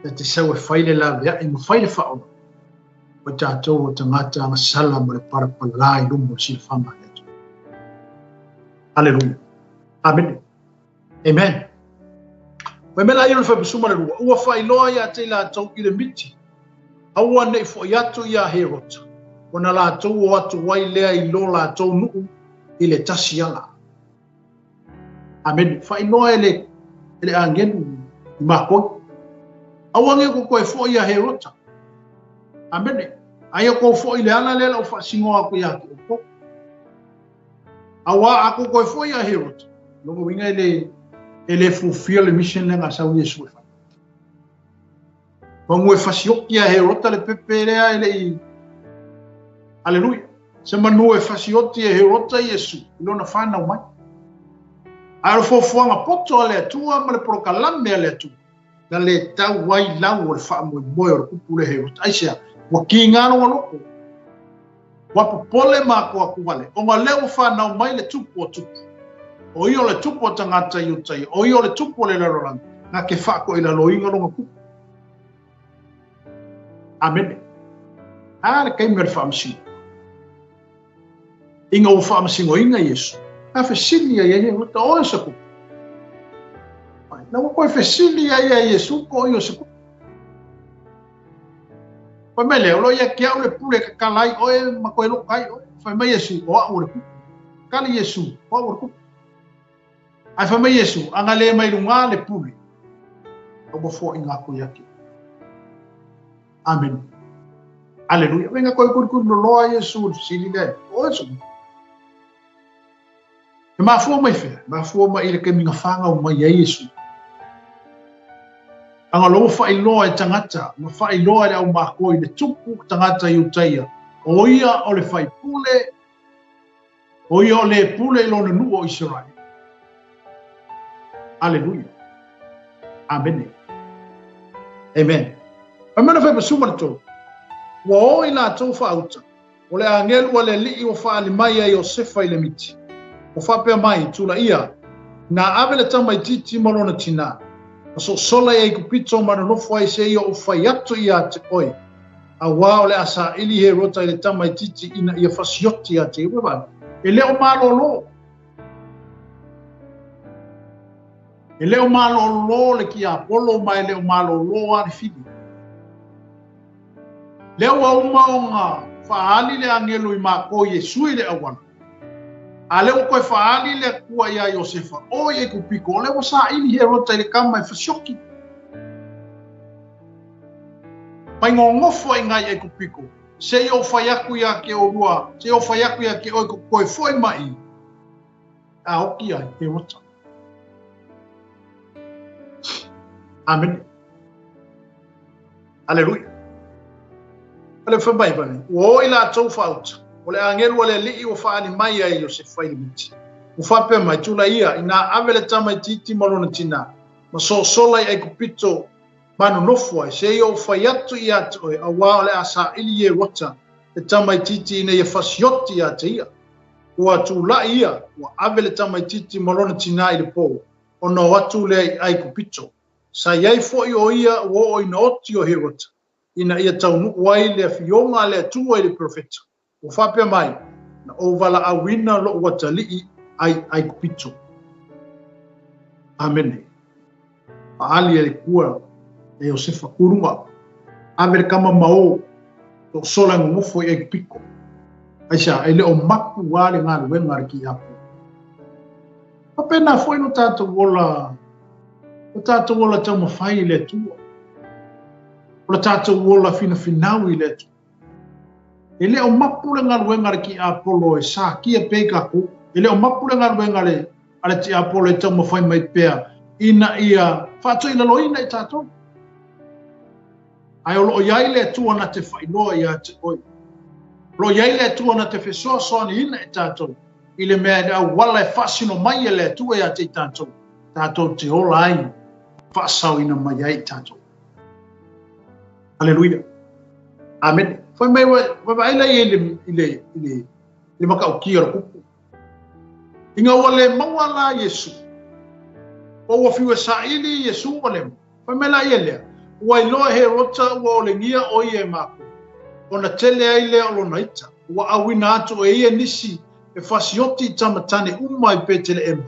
[SPEAKER 1] e te sau e fai le laveai ma fai le whaola. O tātou o tangata anga sala ma le parapala i lumo o silafanga a le Atua. Aleluia. Amen. Amen. Mai mela ia le whaipasuma le rua. Ua whailoa ia te lātou i le miti. Aua nei fo i atu ia Herota. O na lātou o atu wai lea i lo lātou nuu i le tasi ala. Amen. Whailoa e le, e le angelu i mākoi. Aua nge ko koe fo ia Herota. Amen. Aia ko fo i le ala le lau whaasingoa ko ia ki o Aua a ko koe fo ia Herota. Longa winga e le, e le fulfill le mission le ngā sau Yesu e whai. Mangu e fasioki a Herota le pepe lea e le i. Aleluia. Se manu e fasioti e Herota Iesu i lona whanau mai. A o fuafuaga poto a le Atua ma le polokalame a le Atua. Na le tau ai lau o le faamoemoe o le kupu le Herota. Aisea, ua kiga lona loko. Ua popole ma akoako wale. O nga lea ua whanau mai le tupu o tupu. O ia o le tupu o tangata i utai. O ia o le tupu o le lalolagi. Nga ke whaako i lalo inga longa kupu. Amene. A le kaimi o le whaamasingo. Inga ua whaamasingo inga Iesu. A fesili ai e uta o e sa kupu. Ai, na ua koe fesili ai a Iesu ko i o se kupu. Fai mai lea, o lo ia ke au le pule ka kalai oe ma koe loko ai oe. Fai mai Iesu, o au o le kupu. Kali Iesu, o au o le kupu. Ai fai mai Iesu, anga le mai lunga le pule. O mo fo inga koe ake. Amen. Aleluia. Venga koe kuri kuri loloa Iesu, sili le. O Iesu. E mafua mai fea, mafua mai i le kaimi nga whangau mai ai Iesu. Anga loa whailoa e tangata, ma whailoa e le au mākoi le tupu tangata i utaia. O ia o le whaipule, o ia o le pule i lona nuu o Israel. Aleluia. Amene. Amen. Pai mana whai pasuma le tō. Ua o i lātou whaauta. O le angelu a le alii ua faali mai ai Iosefa i le miti. Ua faapea mai, Tula ia, na ave le tamaitiiti ma lona tinā. Ma sosola i Aikupito ma nonofo ai seia ou fai atu ia te oe, auā o le a saili Herota i le tamaitiiti ina ia fasioti ia te ia. E le o malōlō. E le o malōlō le tiapolo ma e le o malōlō lava le fili. Lea ua uma ona faaali le agelu i makou Iesu i le auala. A lea ua toe faaali le Atua iā Iosefa, o i Aikupito, o lea ua saili Herota i le tama e fasioki. Mai gogofo aiga i Aikupito, seia ou fai atu ia te olua, seia ou fai atu ia te oe ko toe foi mai, a oki ai Herota. Amene. Aleluia. O le fai mai mai, ua o i latou faauta, o le agelu a le Alii ua faaali mai ai Iosefa i le miti. Ua faapea mai, Tulai ia, inā ave le tamaitiiti ma lona tinā, ma sosola i Aikupito ma nonofo ai, seia ou fai atu ia te oe, auā o le a saili Ierota le tamaitiiti ina ia fasioti ia te ia. Ua tulai ia, ua ave le tamaitiiti ma lona tinā i le pō, ona o atu lea i Aikupito. Sa i ai foi o ia ua oo ina oti o Herota, ina ia taunuu ai le afioga a le Atua i le perofeta, ua faapea mai, Na ou valaauina lou atalii ai Aikupito. Amene. Faaali e le Atua e Iosefa kuluga, ave le tama ma o, toʻosola e gogofo i Aikupito. Aisea, e le o mapu lava le galuega a le tiapo. Faapena foi lo tatou ola, lo tatou ola taumafai i le Atua. O le tatou ola finafinau i le Atua. E le o mapu le galuega a le tiapolo e sakia pea i tatou. E le o mapu le galuega a le tiapolo e taumafai mai pea ina ia faatoilaloina i tatou. Ae o lo o i ai le Atua na te faailoa ia te oe. O lo o i ai le Atua na te fesoasoaniina i tatou i le mea i le auala e faasino mai e le Atua ia te i tatou, tatou te ola ai, faasaoina mai ai i tatou. Aleluia. Amene. Fai mai vaai lai i le i le i le i le matautia o le kupu. Ina ua le maua la Iesu. Po ua fiu e saili Iesu ua le maua. Fai mai la ia lea, ua iloa e Herota ua olegia o ia e makou, ona tele ai lea o lona ita, ua auina atu e ia nisi e fasioti i tamatane uma i Peteleema,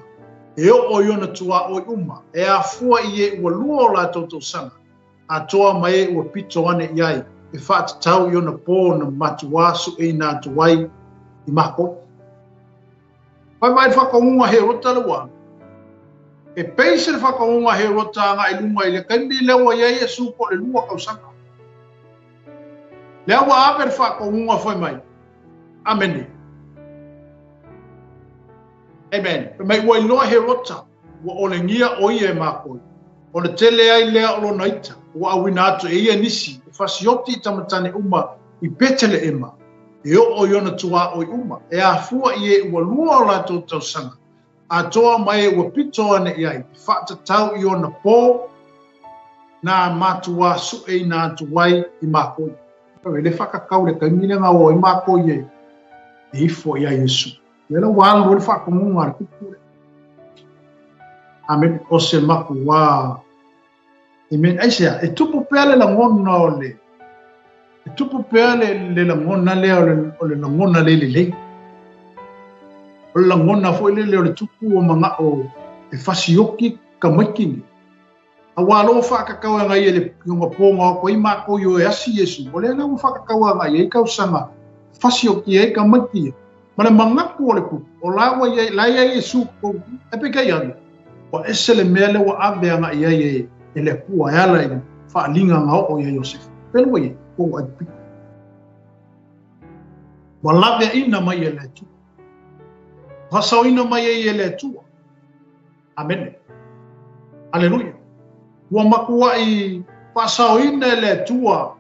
[SPEAKER 1] e oo i ona tuaoi uma, e afua i e ua lua o latou tausaga, atoa ma e ua pito ane i ai, e faatatau i ona pō na matuā sueina atu ai i makou. Vaivai le whakaūnga Herota le wā. E peise le whakaūnga Herota anga i lunga i le taimi lea ua i ai Iesu po o le lua tausaga. Lea ua ave le whakaūnga fai mai. Amene. Amen. Fai mai ua iloa Herota ua olegia o ia e mākou. Ona tele ai lea o lona ita, ua auina atu e ia nisi e fasioti i tamatane uma i Peteleema, e oo i ona tuaoi uma, e afua i e ua lua o latou tausaga, atoa ma e ua pito ane i ai, e faatatau i ona pō na matuā sueina atu ai i mākou. E le whakakau le taimi le ngā o i mākou i e ifo i a Iesu. Lea la ua alu ai le faatonuga a le kupu lea. Amen. O se makuā. Amen. Aisea, e tupu pea le lagona o le, e tupu pea le, le lagona lea o le, o le lagona le lelei. O le lagona foi lele o le tupu o mana'o e fasioki tamaiti nei. Auā lo ua faakakau agai e le ioga pōga o koe i mākou i o e asi Iesu, o lea la ua faakakau agai ai tausaga fasioki ai tamaiti ia. Ma le manatu o le kupu, o la ua iai, la iai Iesu totonu i, ae peitai ane, ua ese le mea lea ua ave agai ai e, e le Atua e ala i le faaaliga na oo ia Iosefa. Pele ua iai, ua ua Aikupito. Ua laveaina mai e le Atua. Faasaoina mai ai e le Atua. Amene. Aleluia. Ua matuaʻi faasaoina e le Atua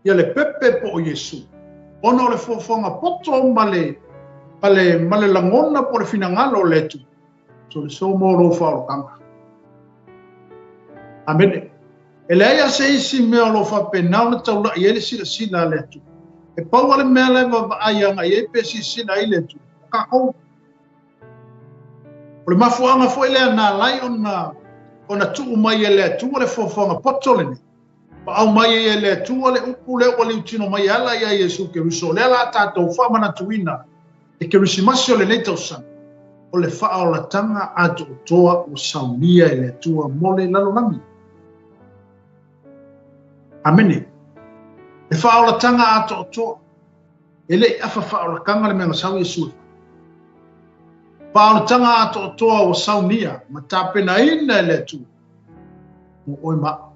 [SPEAKER 1] ia le pepe po o Iesu, ona o le fuafuaga poto ma le, ma le, ma le lagona po o le finagalo o le Atua. So le so mo lou faaolataga. Amene. E leai lava se isi mea o lo o faapena ona taulaʻi ai le silasila a le Atua. E pau lava le mea la e vaavaai agai ai pe silasila ai le Atua, o tatou. O le mafuaaga foi lea na ala ai ona ona tuu mai e le Atua le foafoaga poto lenei, ma aumai ai e le Atua le upu lea ua liutino mai e ala ia Iesu Keriso, o lea la a tatou faamanatuina le Kerisimasi o lenei tausaga, o le faaolataga atoatoa ua saunia e le Atua mo le lalolagi. Amene. Le faaolataga atoatoa. E le i afa faaolataga le mea na sau Iesu e fai. Faaolataga atoatoa ua saunia ma tapenaina e le Atua mo oe ma au,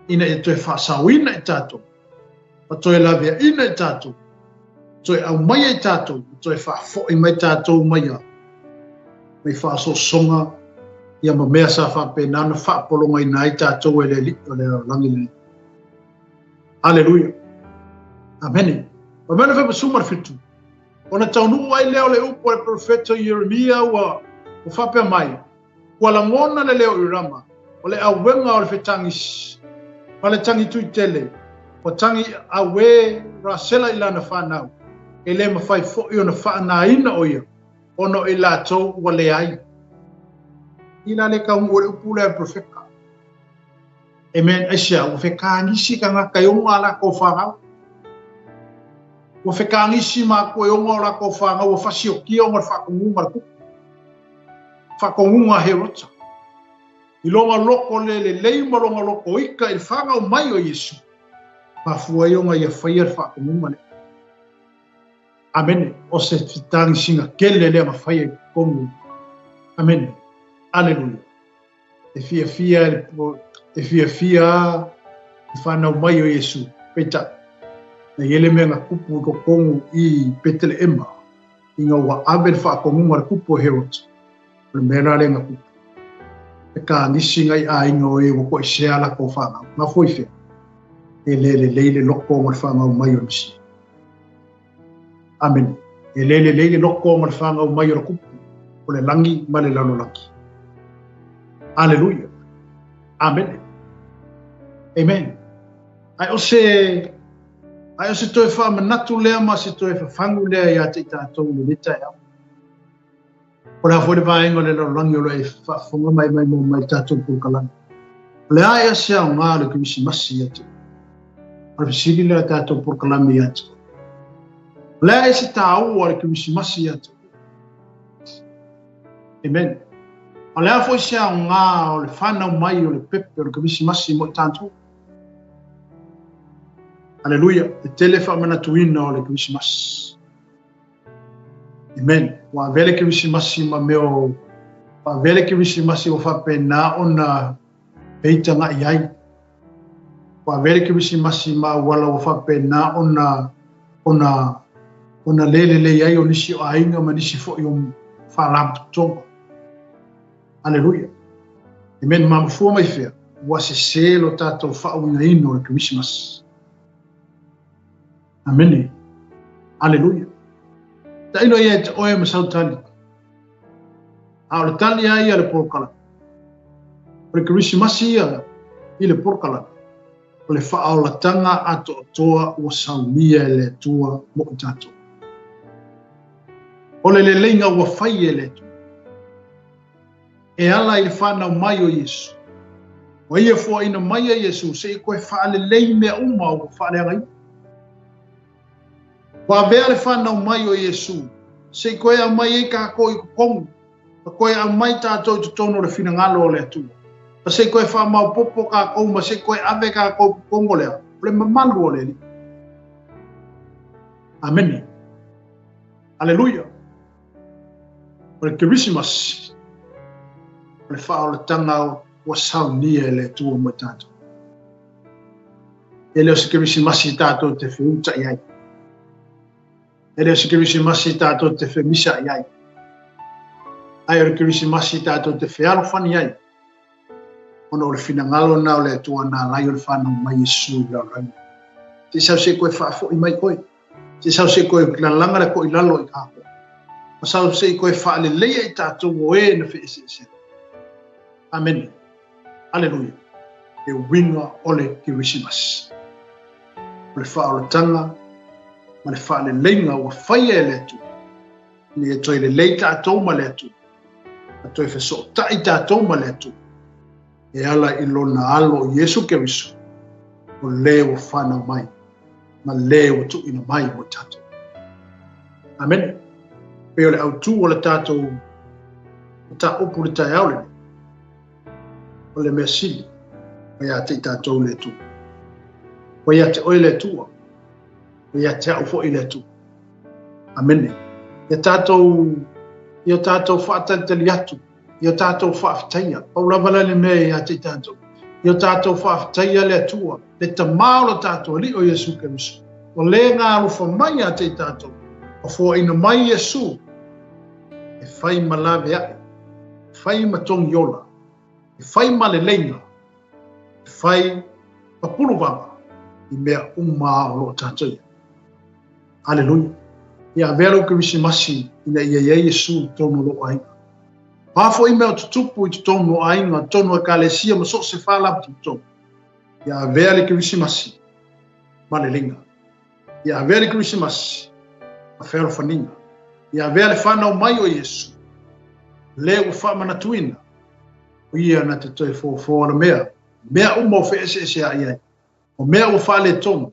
[SPEAKER 1] ina ia toe faasaoina i tatou, ma toe laveaina i tatou, toe aumaia i tatou, ma toe faafoi mai tatou mai a mai faasosoga ia ma mea sa faapena ona faapologaina ai tatou e le Alii o le lalolagi lenei. Aleluia. Amene. O mea na fai 17, ona taunuu ai lea o le upu a le profeta Ieremia ua faapea mai, Ua lagona le leo i Rama, o le auega o le fetagisi, ma le tagi tuitele, ua tagi auē Rasela i lana fanau, e le mafai foi ona faanāina o ia, ona o i latou ua leai. I la le taunuu ai le upu lea a le profeta. Amen. Aisea, ua fetagisi tagata e oga a latou fanau. Ua fetagisi matua e oga o latou fanau, ua fasiokia ona o le faatonuga a le tupu. Faatonuga a Herota. I lona loto le lelei ma lona loto ita i le fanau mai o Iesu, mafua ai ona ia faia le faatonuga lea. Amene. O se fetagisiga tele lea na faia i totonu. Amene. Aleluia. E fiafia e fiafia i fanau mai o Iesu. Peitai, na i ai le mea na tupu i totonu i Peteleema, ina ua ave le faatonuga a le tupu o Herota, o le mea la lea na tupu. E kanisi nai aiga o e ua toesea latou fanau. Mafua i fea? E le lelei le loto ma le fanau mai o le Mesia. Amene. E le lelei le loto ma le fanau mai o le tupu o le lagi ma le lalolagi. Aleluia. Amene. Amen. Ae o se Ae o se toe faamanatu lea ma se toe fafagu lea ia te i tatou i lenei taeao. O le a foi le vaega o le lalolagi o lo o e faafofoga mai mai mo mai tatou polokalame. O le a ea se aoga o le Kerisimasi ia te oe? O le fesili lea a tatou polokalame ia te oe. O le a ea se tāua o le Kerisimasi ia te oe? Amen. O le a foi se aoga o le whanau mai o le pepe o le Kerisimasi mo i tatou? Aleluia. E tele faamanatuina o le Kerisimasi. Amen. Ua avea le Kerisimasi ma mea o ua avea le Kerisimasi ua faapena ona feitagaʻi ai. Ua avea le Kerisimasi ma auala ua faapena ona ona ona le lelei ai o nisi o aiga ma nisi foi o faalapotopotoga. Aleluia. Amen. Ma mafua mai fea, ua sesē lo tatou faauigaina o le Kerisimasi. Amene. Aleluia. Tailo ia e te oe ma sau tali. A o le tali a ia le polokalame. O le Kerisimasi ia i le polokalame. O le faaolataga atoatoa ua saunia e le Atua mo i tatou. O le leleiga ua fai e le Atua. E ala i le fanau mai o Iesu. Ua ia foaina mai e Iesu se i toe faalelei mea uma ua faaleagaina. Ua avea le fanau mai o Iesu se i toe aumai ai tatou i totonu, ma toe aumai tatou i totonu o le finagalo o le Atua. Ma se i toe faamaopopo tatou ma se i toe ave tatou i totonu o le a? O le mamalu o le Alii. Amene. Aleluia. O le Kerisimasi, o le faaolataga ua saunia e le Atua mo i tatou. E le o se Kerisimasi tatou te feutaʻi ai. E le o se Kerisimasi tatou te femisaʻi ai. Ae o le Kerisimasi tatou te fealofani ai. Ona o le finagalo lena o le Atua na ala ai o le fanau mai Iesu i lalolagi. Se i sau se i koe faafoi mai oe. Se i sau se i koe lalaga le koʻi lalo i kākou. Ma sau se i koe faaleleia i tatou o e na feeseeseai. Amene. Aleluia. Le uiga o le Kerisimasi. O le faaolataga ma le faaleleiga ua faia e le Atua. Ina ia toe lelei tatou ma le Atua. Ma toe fesootai tatou ma le Atua e ala i lona alo o Iesu Keriso, o le ua fanau mai ma le ua tuuina mai mo tatou. Amene. Pei o le autu o le tatou mataupu i le taeao lenei, o le mea sili, ua ia te i tatou le Atua. Ua ia te oe le Atua, ua ia te au foi le Atua. Amene. Ia tatou, ia tatou faatalitali atu, ia tatou faafetaia. Pau lava la le mea ia te i tatou. Ia tatou faafetaia le Atua, le Tama o lo tatou Alii o Iesu Keriso. O le na alofa mai ia te i tatou, ua foaina mai Iesu e fai ma laveai, e fai ma togiola, e fai ma leleiga, e fai ma puluvaga i mea uma o lo o tatou iai. Aleluia. Ia avea lou Kerisimasi ina ia i ai Iesu i totonu o lou aiga. O a foi mea o tutupu i totonu o aiga, totonu o ekalesia ma so o se faalapotopotoga, ia avea le Kerisimasi ma leleiga. Ia avea le Kerisimasi ma fealofaniga. Ia avea le fanau mai o Iesu, le ua faamanatuina, o ia na te toe fofo alamea, mea uma o feeseeseai ai, o mea ua faaletonu,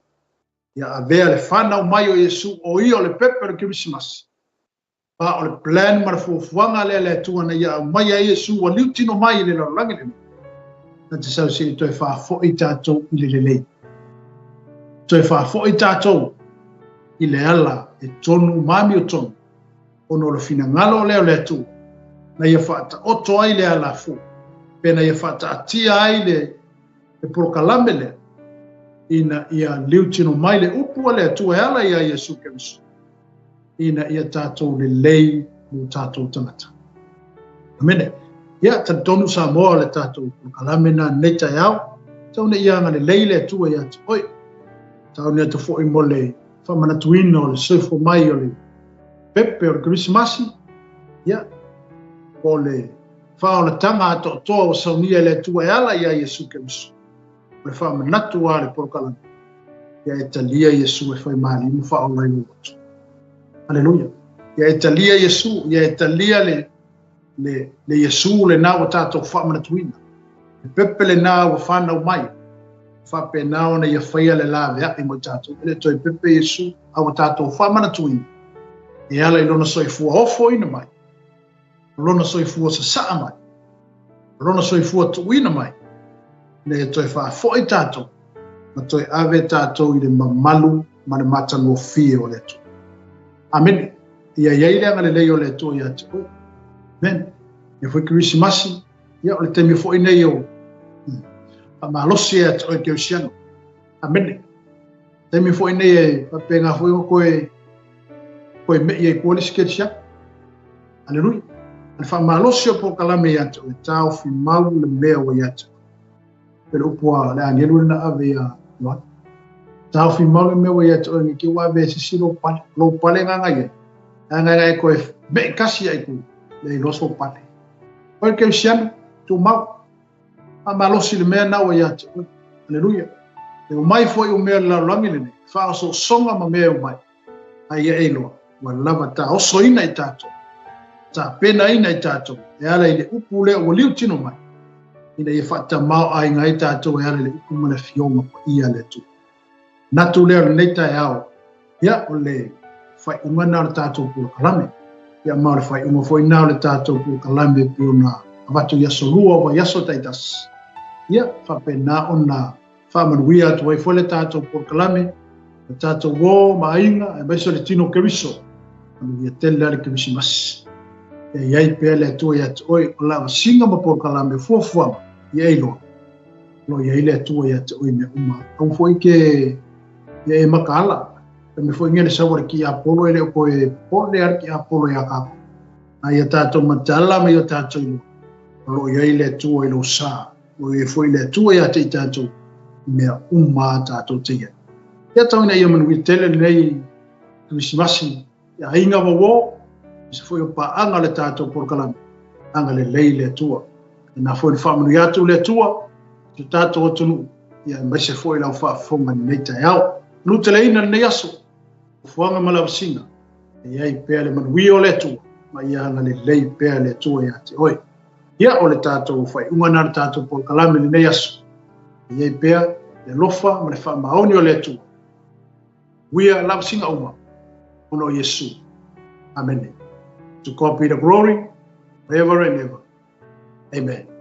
[SPEAKER 1] ia avea le fanau mai o Iesu, o ia o le pepe o le Kerisimasi, a o le plan ma le fuafuaga lea a le Atua na ia aumaia ai Iesu ua liutino mai i le lalolagi lenei, na te sau se i toe faafoi tatou i le lelei. Toe faafoi tatou i le ala e tonu ma amiotonu, ona o le finagalo lea o le Atua, na ia faataoto ai le alafua, pe na ia faataatia ai le le polokalame lea, ina ia liutino mai le upu a le Atua e ala iā Iesu Keriso, ina ia tatou lelei mo tatou tagata. Amene. Ia, talitonu Samoa o le tatou polokalame na nei taeao, tau ne i agalelei le Atua ia te oe. Tau ne atu foi mo le faamanatuina o le soifua mai o le pepe o le Kerisimasi, ia, po o le faaolataga atoatoa ua saunia e le Atua e ala iā Iesu Keriso. O le faamanatu a le polokalame, ia e talia Iesu e fai ma Alii ma faaola i lou loto. Aleluia. Ia e talia Iesu, ia e talia le, le, le Iesu lena ua tatou faamanatuina. Le pepe lena ua fanau mai, faapena ona ia faia le laveai mo i tatou. E le toe pepe Iesu, a ua tatou faamanatuina, e ala i lona soifua ofoina mai, o lona soifua sasaa mai, o lona soifua tuuina mai, ina ia toe faafoi tatou, ma toe ave tatou i le mamalu ma le matagofie o le Atua. Amene. Ia i ai le agalelei o le Atua ia te oe. Amen. Ia foi Kerisimasi, ia o le taimi foi nei o faamalosi ia te oe kerisiano. Amene. Taimi foi nei e faapena foi ona toe toe me'i ai tua le isi kerisiano. Aleluia. O le faamalosi o polokalame ia te oe, taofi mau le mea ua ia te oe. Pe le upu a le agelu le na ave ia Ioane. Taofi mau le mea ua ia te oe, ne i te i ua ave e se isi lou pale. Lou pale nganga ia. A ngai ngai koe me'i kasi ai ku le iloa sou pale. Oe le kerisiano, tumau. Faamalosi le mea na ua ia te oe. Aleluia. E omai foi o mea o le lalolagi lenei, faaosoosoga ma mea e omai. A ia e iloa, ua lava taosoina i tatou, tapenaina i tatou, e ala i le upu lea ua liutino mai, ina ia faatamaoaiga ai tatou e ala i le upu ma le Afioga Paia a le Atua. Manatu lea o lenei taeao, ia, o le faaiuga lena o le tatou polokalame. Ia, ma o le faaiuga foi lena o le tatou polokalame e pei ona avatu i aso lua o vaiaso taitasi. Ia, faapena ona faamanuia atu ai foi le tatou polokalame, le tatou uo ma aiga, aemaise o le tino o Keriso. Manuia tele la le Kerisimasi. Ia i ai pea le Atua ia te oe, o lavasiga ma polokalame fuafuaga, ia e iloa. O lo o i ai le Atua ia te oe i mea uma. Aua foi ke ia e makaala. E me foi nge le sau a le kiapolo e le o koe pole a le kiapolo ia kākou. A ia tātou mataala ma ia tātou iloa. O lo o i ai le Atua i lou sa. O lo o i ai foi le Atua ia te i tātou i mea uma a tātou te i ai. Ia tau ina ia manuia tele lenei Kerisimasi i aiga wauō, aemaise foi o paaga o le tatou polokalame, agalelei le Atua. Tēnā foi le faamanuia atu le Atua i lo tatou atunuu, ia aemaise foi lau faafofoga i lenei taeao. Manuteleina lenei aso, fuafuaga ma lavasiga, e i ai pea le manuia o le Atua Ma ia agalelei pea le Atua ia te oe. Ia, o le tatou faaiuga na le tatou polokalame lenei aso. Ia i pea le alofa ma le faamaoni o le Atua. Uia lavasiga uma ona o Iesu. Amene. To God be the glory forever and ever. Amen.